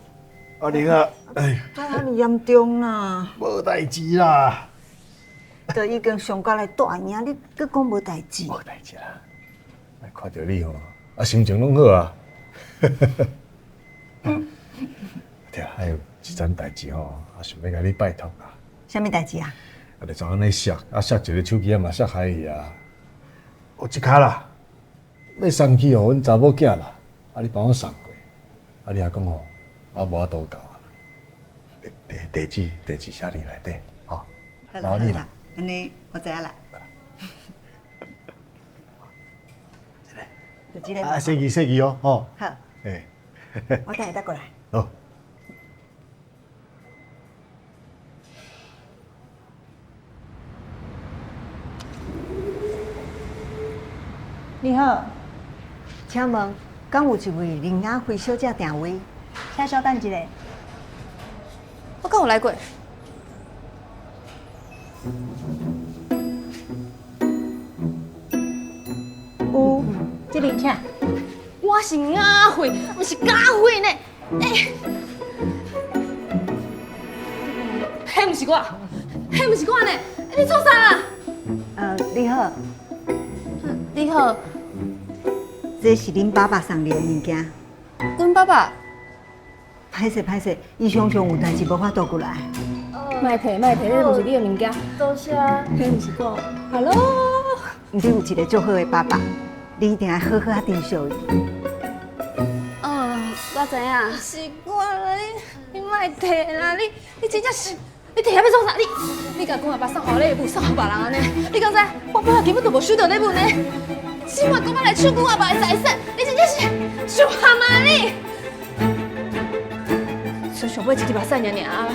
阿玲啊，哎，
敢遐尔严重啦？
无代志啦。
都已经上到来大赢，你阁讲无代志？
无代志啦，看著你吼，啊心情拢好啊。对，还有一件代志吼，啊想欲共你拜托啊。
啥物代志啊？
啊，就昨昏咧摔，啊摔一个手机仔嘛摔害去啊。有一跤啦，欲送去予阮查某囝啦，啊你帮我送过，啊你也讲吼，我无法度到啊。地址写伫内底，吼，
麻
烦你啦。
按呢，我知影啦。就这个。
啊，细记细记哦，吼。
好。
欸。
我等下再过来。
好。
你好，请问，敢有一位林雅慧小姐订位？
请稍等一下。我敢有来过？
有，这边请。
我是雅慧，毋是假慧呢。欸，彼毋是我，彼毋是我呢。你创啥啦？
你好。
你好。
这是恁爸爸送你的物件。
阮爸爸。
歹势歹势，伊常常有代志无法度过来。
莫提莫提，彼毋是你的物件。
多谢。
彼毋是我。Hello。
你有一个足好的爸爸，你一定爱好好仔珍惜伊。
嗯，我知影。是我啦，你莫提啦，你真正是，你提遐欲创啥？你共阮阿爸送予礼物，送予别人按呢？你敢知？我本来根本就无收著礼物呢。这摆阁欲来抢阮阿爸的财产，你真正是想含啊你！剩上尾一滴目屎尔尔啊！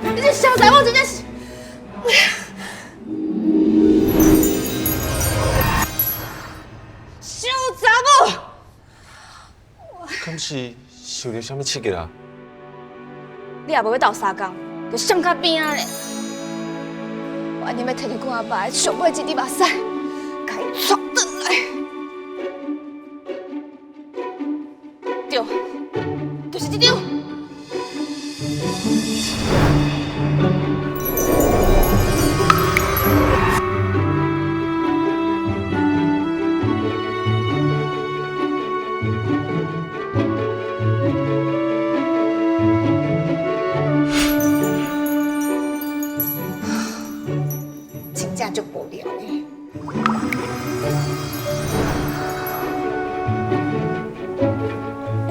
你这小财我真正是。小查某！
敢是受著啥物刺激啊？
你也无欲斗相共，就闪较边仔咧。我按呢欲提著阮阿爸的上尾一滴目屎，共伊带转来。对，就是这张。
真正足无聊的。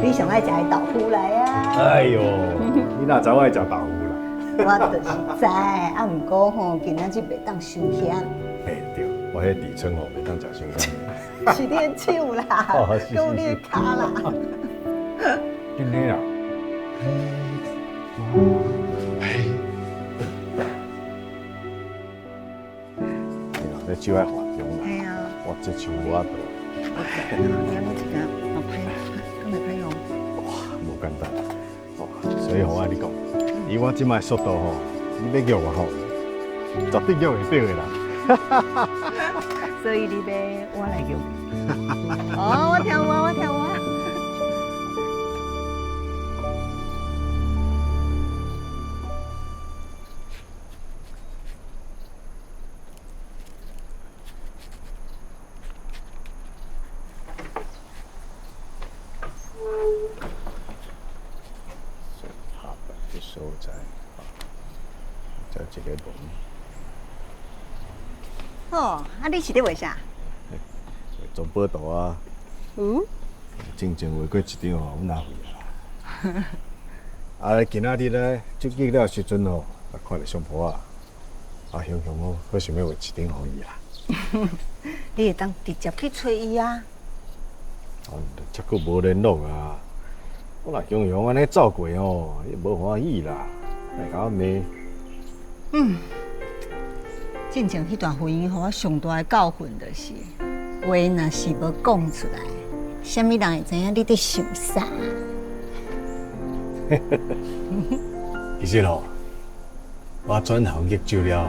你上爱食的豆腐来啊！
哎呦，你哪知我爱食豆腐啦？
我就是知，啊，毋过吼，今仔日袂当伤咸。
嘿对，我彼痔疮吼袂当食伤咸。
是你的手啦，阁有你的跤啦。
真的啦。这手爱化妆啦。
嘿啊。
我这手无法度。
我知，你安呢一个嘛歹，敢会歹用？
哇，无简单。所以吼，我跟你讲，以我这摆速度吼，你欲约我吼，绝对约会著的啦。
所以你欲我来约。哦，我听话，我听话。
所在，这一个门。
哦，啊，你是咧画啥？
画藏宝图啊。
有。
进前画过一张吼，阮阿惠啊。啊，今仔日咧，接见了时阵吼，啊，看著相婆啊，啊，雄雄哦，阁想欲画一张予伊啦。
你会当直接去揣伊啊。
哦，这久无联络啊。我若雄雄按呢走过吼，伊无欢喜啦，来共我骂。
嗯，进前彼段婚姻，予我上大的教训就是，话若是无讲出来，啥物人会知影你伫想啥？
其实吼，我转行敬酒了后，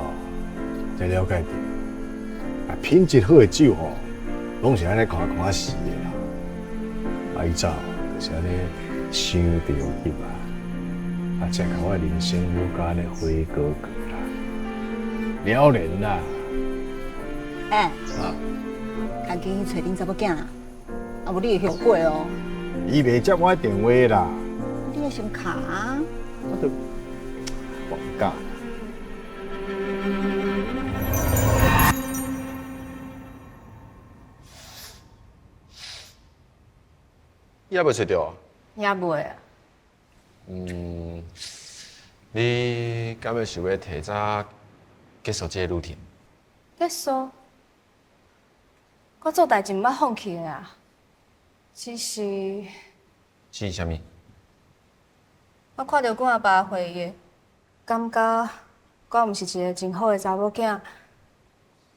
才了解著，啊，品质好的酒吼，拢是按呢看看时的啦。啊，伊早就是按呢伤著急啊，啊，才共我人生愈加按呢灰哥哥啦。了然啦。
欸，啊，赶紧去揣恁查某囝啦，啊无你会后悔哦。
伊袂接我电话啦。
你爱先卡啊。
我都忘假。
你还未揣著啊？
也未啊。
嗯，你敢会想欲提早结束这个旅程？
结束？我做代志毋捌放弃的啊，只是……
只是啥物？
我看著阮阿爸回忆，感觉我毋是一个真好的查某囝，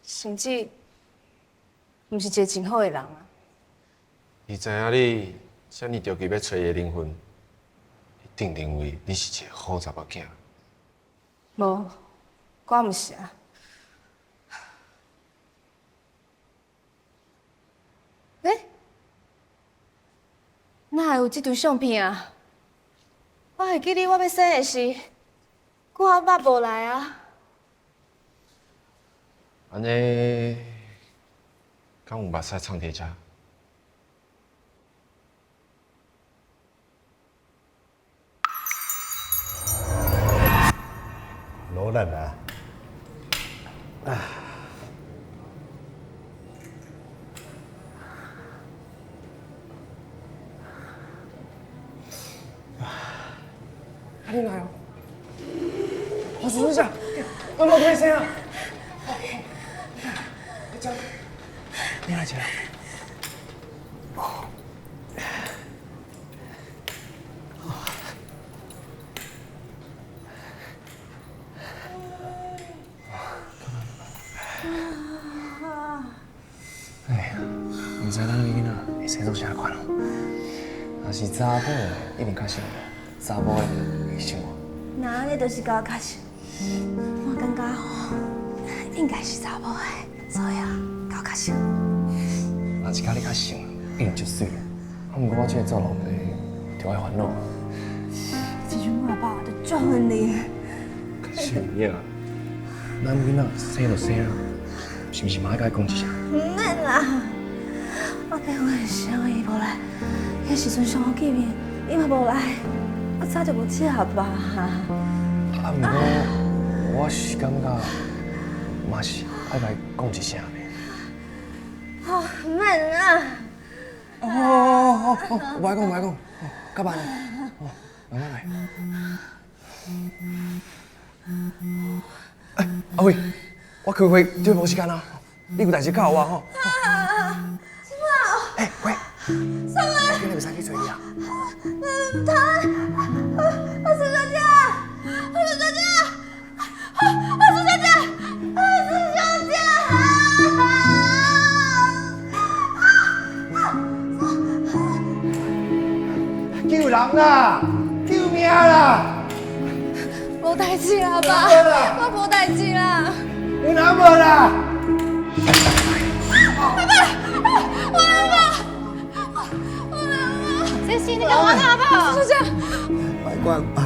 甚至毋是一个真好的人啊。
伊知影你遮尔着急欲揣伊的灵魂，一定认为你是一个好查某囝。
无，我毋是啊。欸，哪会有这张相片啊？我会记得我欲生的时，阮阿爸无来啊。
按呢，敢有目屎藏佇遮？
努力啊！啊！
阿你来哦！我叔叔下，我无开声啊！你来一下。哎，毋知咱个囡仔会生做啥款哦？若是查某的，一定较像我；查某的会像我。
那按呢就是共我较像，我感觉吼，应该是查某的，所以啊，共我较像。
若是佮你较像，一定足媠的。啊，毋过我这个做老爸，就爱烦恼。
这阵我阿爸就足恨你的。
是有影，咱囡仔生就生啊，是毋是嘛爱共伊讲一声？
毋免啦，我结婚的时候伊无来，彼时阵上好见面，伊嘛无来，我早就无适合吧。
啊，毋过我是感觉嘛是爱共伊讲一声呢。
哦，毋免啦。
哦哦哦哦，无爱讲无爱讲，较慢，哦，慢慢来。欸，阿伟，我开会对无时间啊，你有代志交我吼。
什么？
欸，喂。
什么？
今日袂使去揣伊啊。
毋通，阿苏小姐，阿苏小姐，阿苏小姐，阿苏小姐。
救人啦！救命啦！
无代志啦，爸，我无代志啦。
有人无啦？
阿爸，我阿爸，我阿爸，这是你干嘛阿爸？
苏小姐，
别管啊，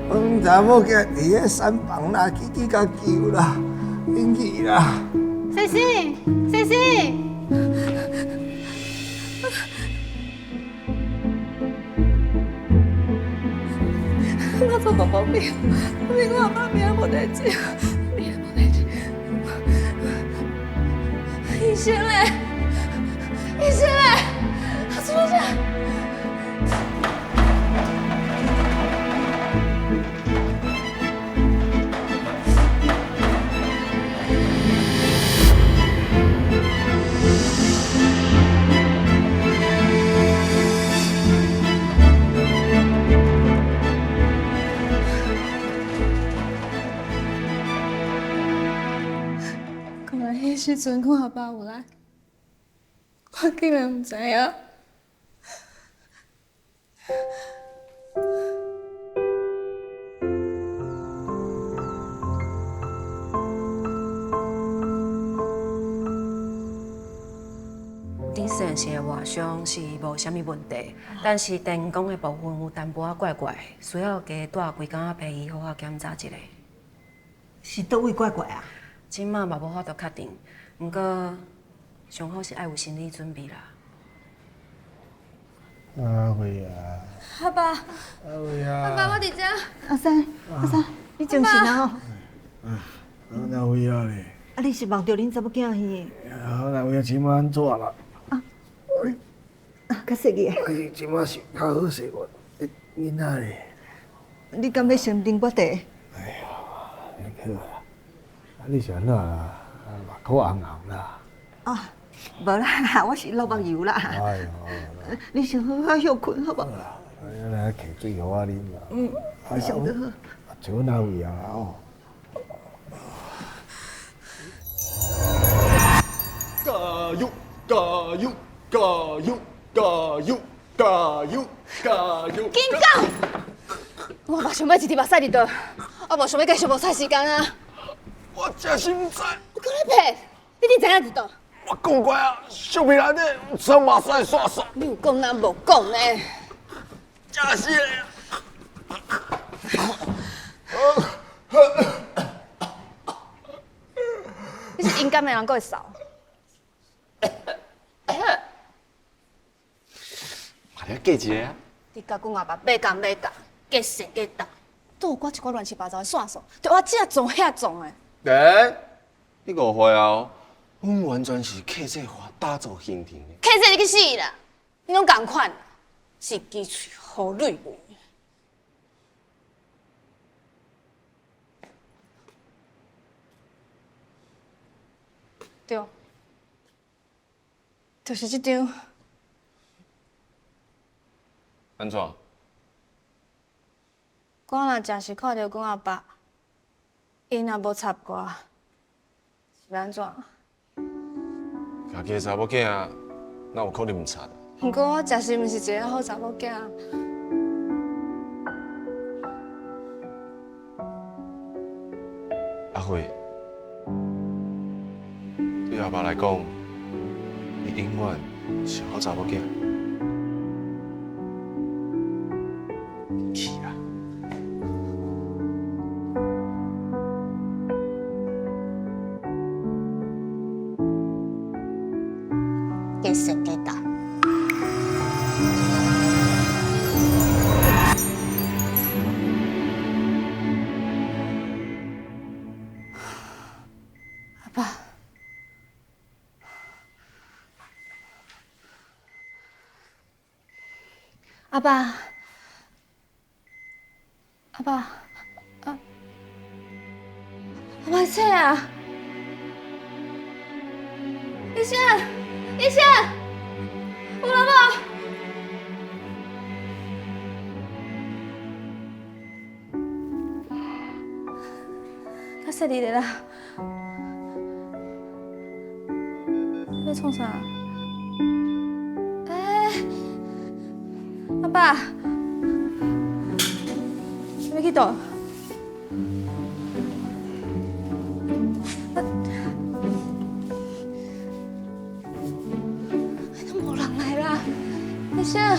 阮查某囝伫咧产房啦，去去共救啦，紧去啦！
先生，先生。
我做无保庇，我阿爸命无代志，命无代志。医生咧，医生咧，苏小姐。彼时阵，阮阿爸有来，我竟然毋知影。
恁细汉时的外伤是无啥物问题，但是电工的部分有淡薄仔怪怪，需要加带几工仔病医好好检查一下。
是佗位怪怪啊？
這馬嘛無法度確定，毋過上好是愛有心理準備啦。
阿慧啊，
阿爸，
阿慧啊，
阿爸，我佇遮。
阿三，阿三，你精神啊吼？
啊，哪有影咧？
啊，你是夢著恁查某囝去？
啊，哪有影這馬按怎啦？
啊，較細個。
哎，這馬是較好勢無？囡仔咧？
你敢欲先啉寡茶？
好啦，啊，你是按怎啦？目眶紅紅啦。
啊，無啦，我是落目油啦。
哎喲，
你先好好歇睏好無？
來揢水予我啉啦。
嗯，你上得好。
像哪位啊？哦。
加油！加油！加油！加油！加油！加油！
緊講！我爸想欲一滴目屎佇倒，我無想欲繼續無嘥時間啊！
我真是毋知。
你閣咧騙？你知影佇佗？
我講過啊，相片內底有藏目屎線索。
你有講咱無講呢？
真是的。
你是陰間的人，閣會嗽？
嘛咧嫁一个啊！
你佮阮阿爸欲共欲夹，计生计重，都有掛一寡亂七八糟的線索，著我這撞遐撞的。
欸，你誤會啊！阮完全是客製化打造形成的。
客製你去死啦！你攏仝款，一支喙好蕊蕊。對，就是這張。
按怎？
我若誠實看著阮阿爸，伊若無插我，是欲按怎？
家己的查某囝，哪有可能毋插？
毋過我誠實毋是一个好查某囝。
阿慧，對阿爸來講，你永遠是好查某囝。去啦！
計生計大。
阿爸，阿爸，阿爸，阿阿爸，醒啊！醫生，醫生，有人無？較細膩咧啦，你欲創啥？欸，阿爸，你欲去佗？都無人來啦，醫生。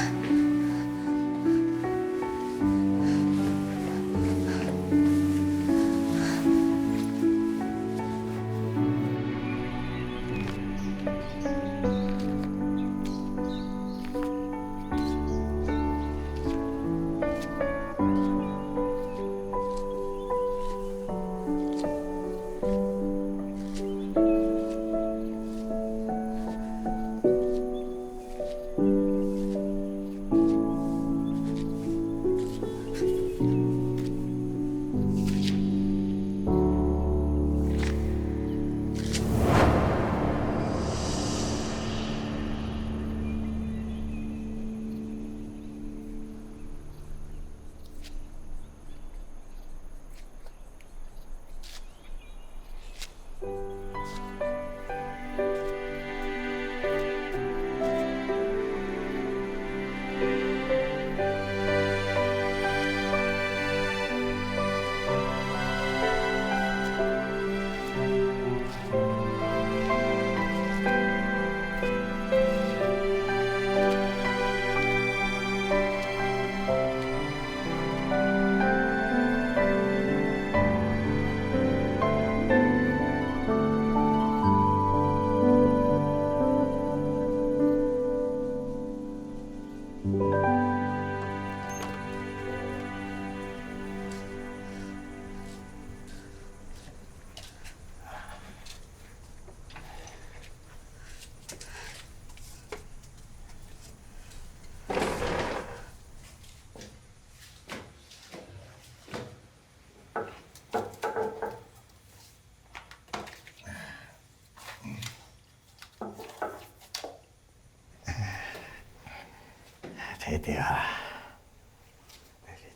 提著啊，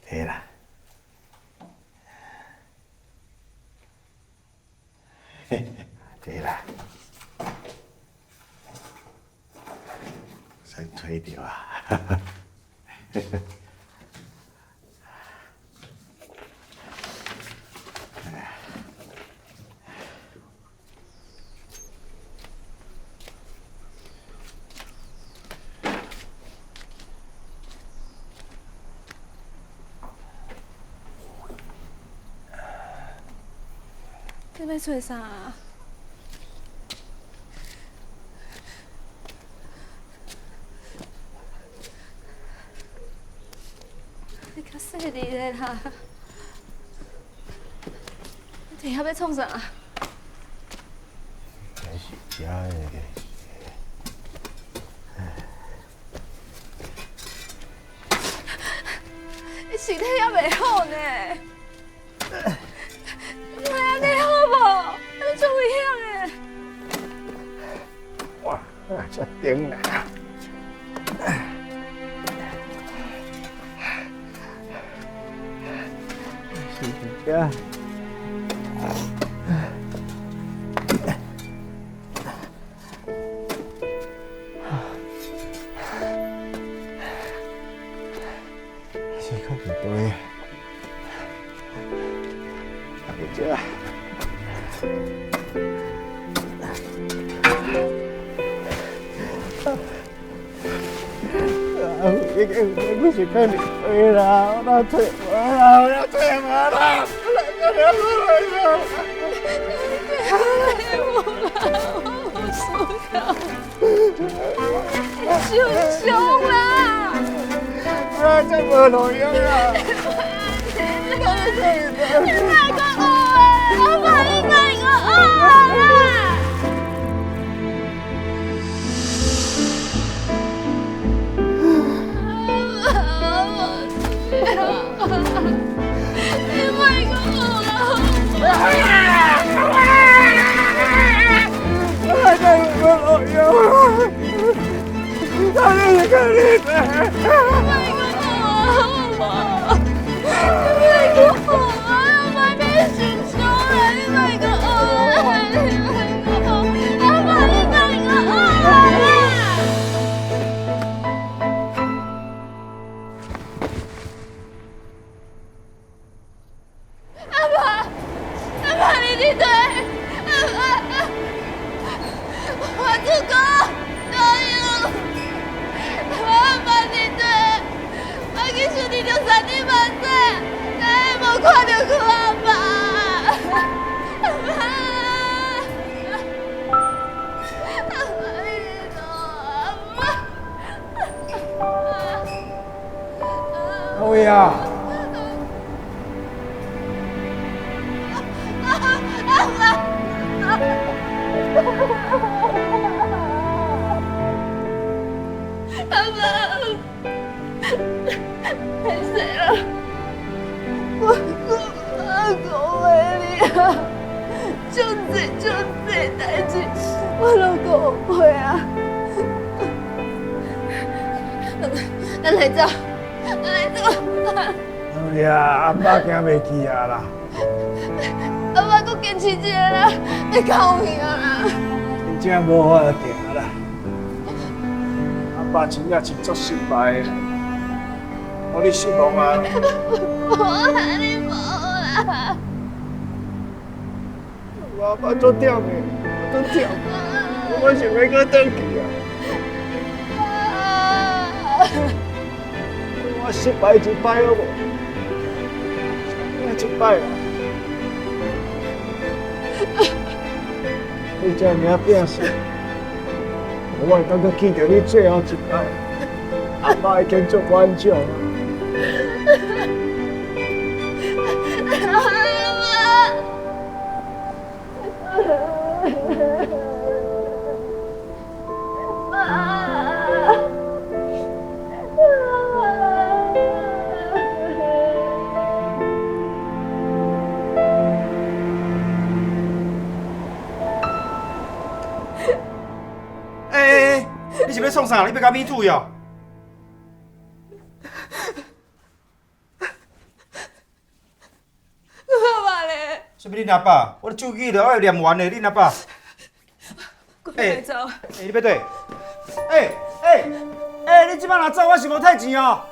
提啦。对啦，先推著啊！
你欲揣啥啊？你較細膩咧啦！你佇遐欲創啥？
這是食的。
你身體猶袂好呢。你按呢好無？你足危險的。
哇，這頂啦！是這。是較唔對。這。啊！已經不是看你對啦，我哪退無啦，我哪退無啦，我來我來我來。
我無輸到，受傷啦！
啊，這無路用啦！
你莫閣學的，我怕你莫閣學啦！你莫閣學啦！
我這無路用啦！我是看你的。
莫閣學好無？你莫閣學啊！我莫受傷啦！你莫閣學啦！你莫閣學，阿爸你莫閣學啦！阿爸，阿爸你佇佗？阿爸，我祖公，加油！阿爸佇佗？我去想佇著三年嘛说，但系無看著佢阿爸。阿爸，阿爸你佇佗？阿爸。
阿伟啊！
阿爸，歹势啦，我我讲话你啊，足济足济代誌，我攏讲袂啊。咱來走，咱來走。
阿偉啊，阿爸行袂去啊啦。
阿爸，閣堅持一下啦，會較有閒啦。
真正無法度行啦。阿爸真正是足失敗的，予你失望啊！
無啦，你無啦。
我阿爸足忝的，我足忝，我想欲閣轉去啊。我失敗一擺好無？一擺啦。你這爾拼死，我會當閣見著你最後一擺，阿爸已經足滿足。
阿爸。
欸，你是欲創啥？你欲共米吐哟？恁阿爸？我的手机著爱念完的，恁阿爸。
欸，走。
欸，你欲佗？欸欸欸！你這擺若走，我是無退錢哦。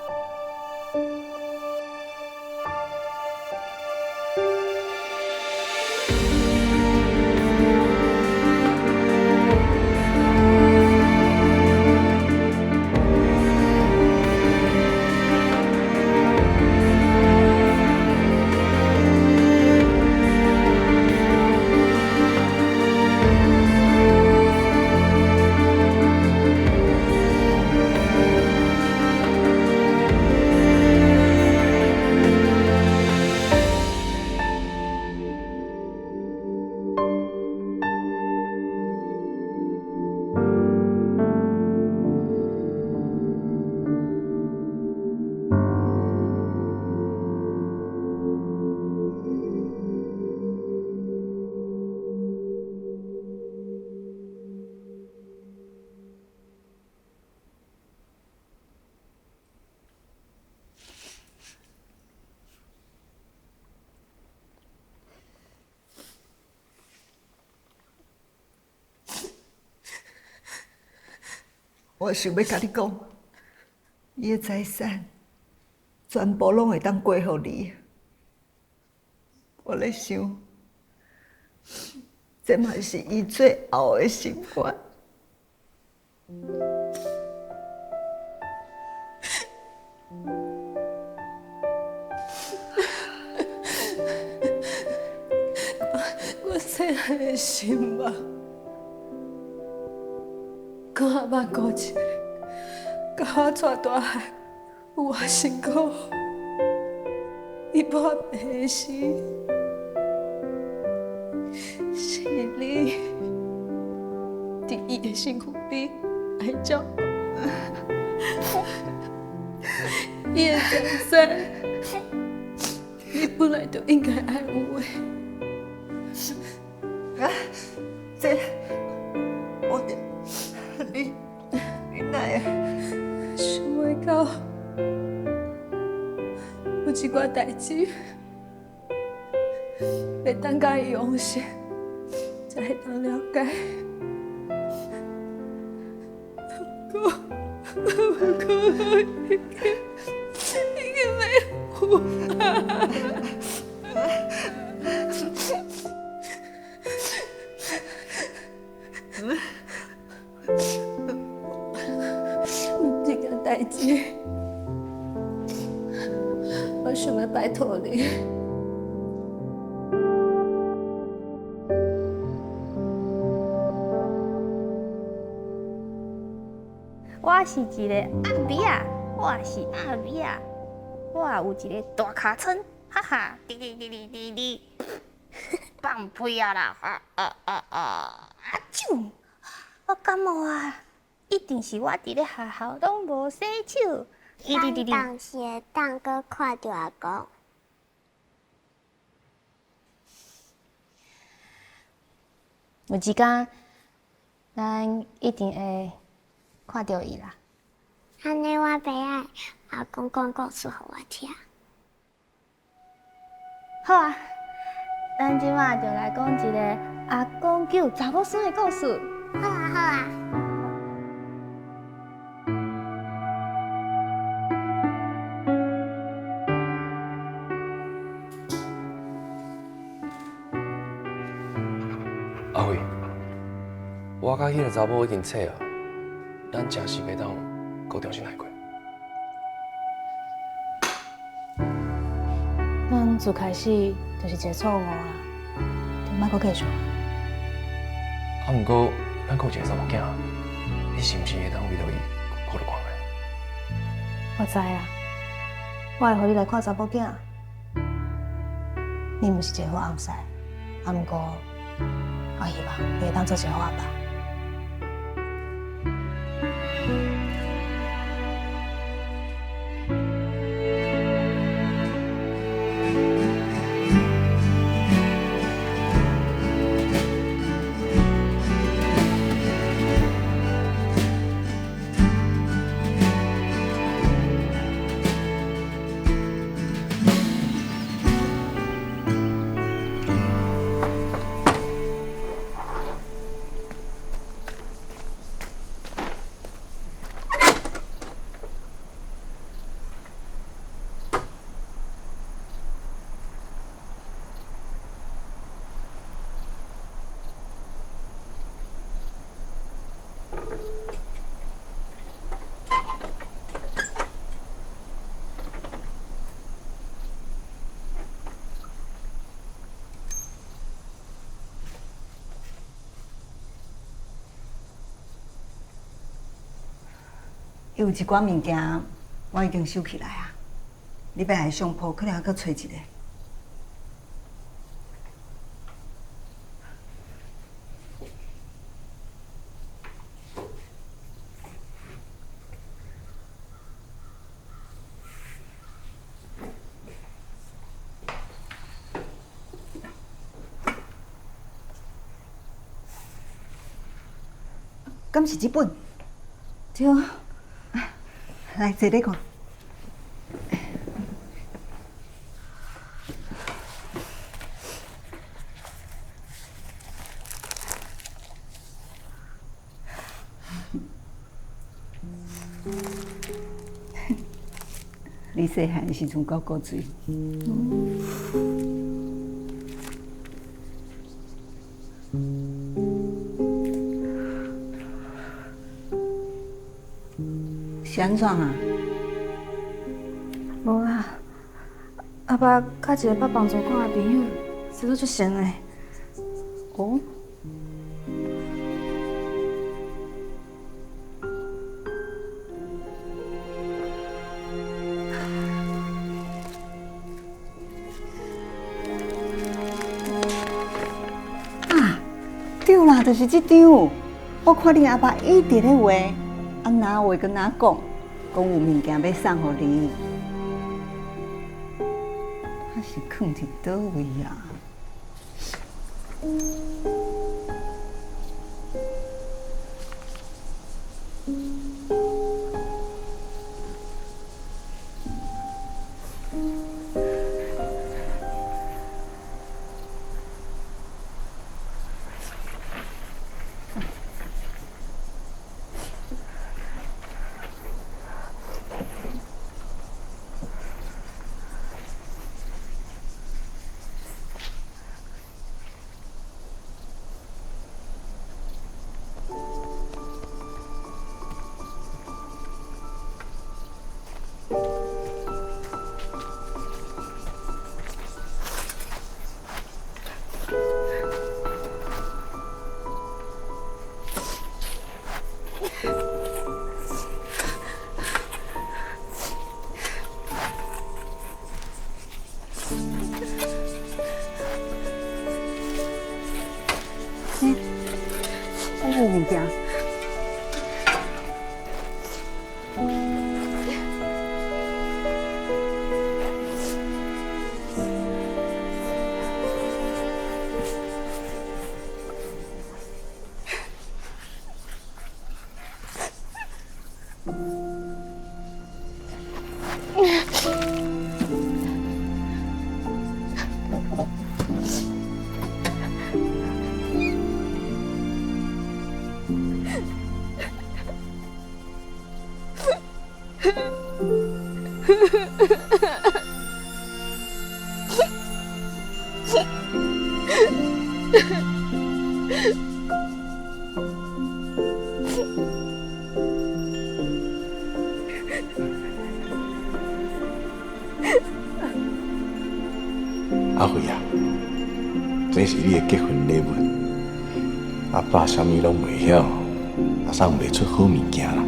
我想欲共你讲，伊的财产全部攏會當過予你。我咧想，這嘛是伊最後的心願。
我細漢的心望，閣猶捌過一个，共我帶大漢，有偌辛苦。伊破病時，是你佇伊的身躯邊來照顧。伊的財產，伊本來就應該愛有的。
啊，這我你哪會？
想袂到有一寡代誌，欲等到伊往生，才會當了解。不過，已經袂有啊。這件代誌，我想欲拜託你。
我是一個阿比仔，我是阿比仔，我有一个大尻川，哈哈，滴滴滴滴滴滴，放屁啊啦，啊啊啊啊，阿啾！我感冒啊，一定是我佇咧學校攏無洗手。滴滴滴滴。
當時會當閣看著阿公。
有一工，咱一定會看著伊啦。
按呢，我欲愛阿公講故事予我聽。
好啊，咱這擺就來講一個阿公救查某孫的故事。
好啊，好啊。
阿慧，我佮彼个查某已經切啊，咱誠是袂當閣重新來過。
咱自開始就是一個錯誤啊，就莫閣繼續。
啊，毋過咱閣有一个查某囝，你是毋是會當為著伊考慮看覓？
我知啊，我會予你來看查某囝。你毋是一個好翁婿，啊，毋過我希望你會當做一個好阿爸。
伊有一寡物件，我已經收起來啊。你欲來商鋪，可能猶閣揣一个。敢是這本？對，來坐咧看。你細漢時陣夠古錐。是按怎啊？
無啦，阿爸佮一个捌幫助我的朋友，生做足神的。
哦。啊，對啦，就是這張。我看恁阿爸一直咧畫，啊，哪畫閣哪講，講有物件欲送予你。啊是囥佇佗位啊？欸，有物件。
阿慧啊，這是你的結婚禮物。阿爸啥物攏袂曉，也送袂出好物件啦，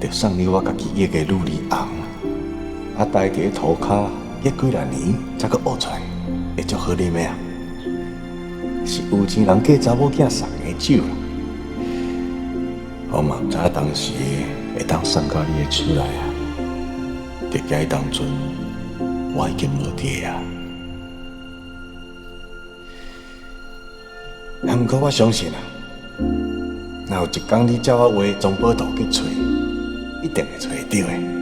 就送你我家己捏的女兒紅。啊，待佇塗跤捏幾若年，才閣挖出來，會足好啉的啊。是有錢人嫁查某囝送的酒啦。我嘛毋知影當時會當送到你的手內啊，就驚當陣我已經無佇啊。啊，毋過我相信啊，若有一天你照我畫的藏寶圖去揣，一定會揣著的。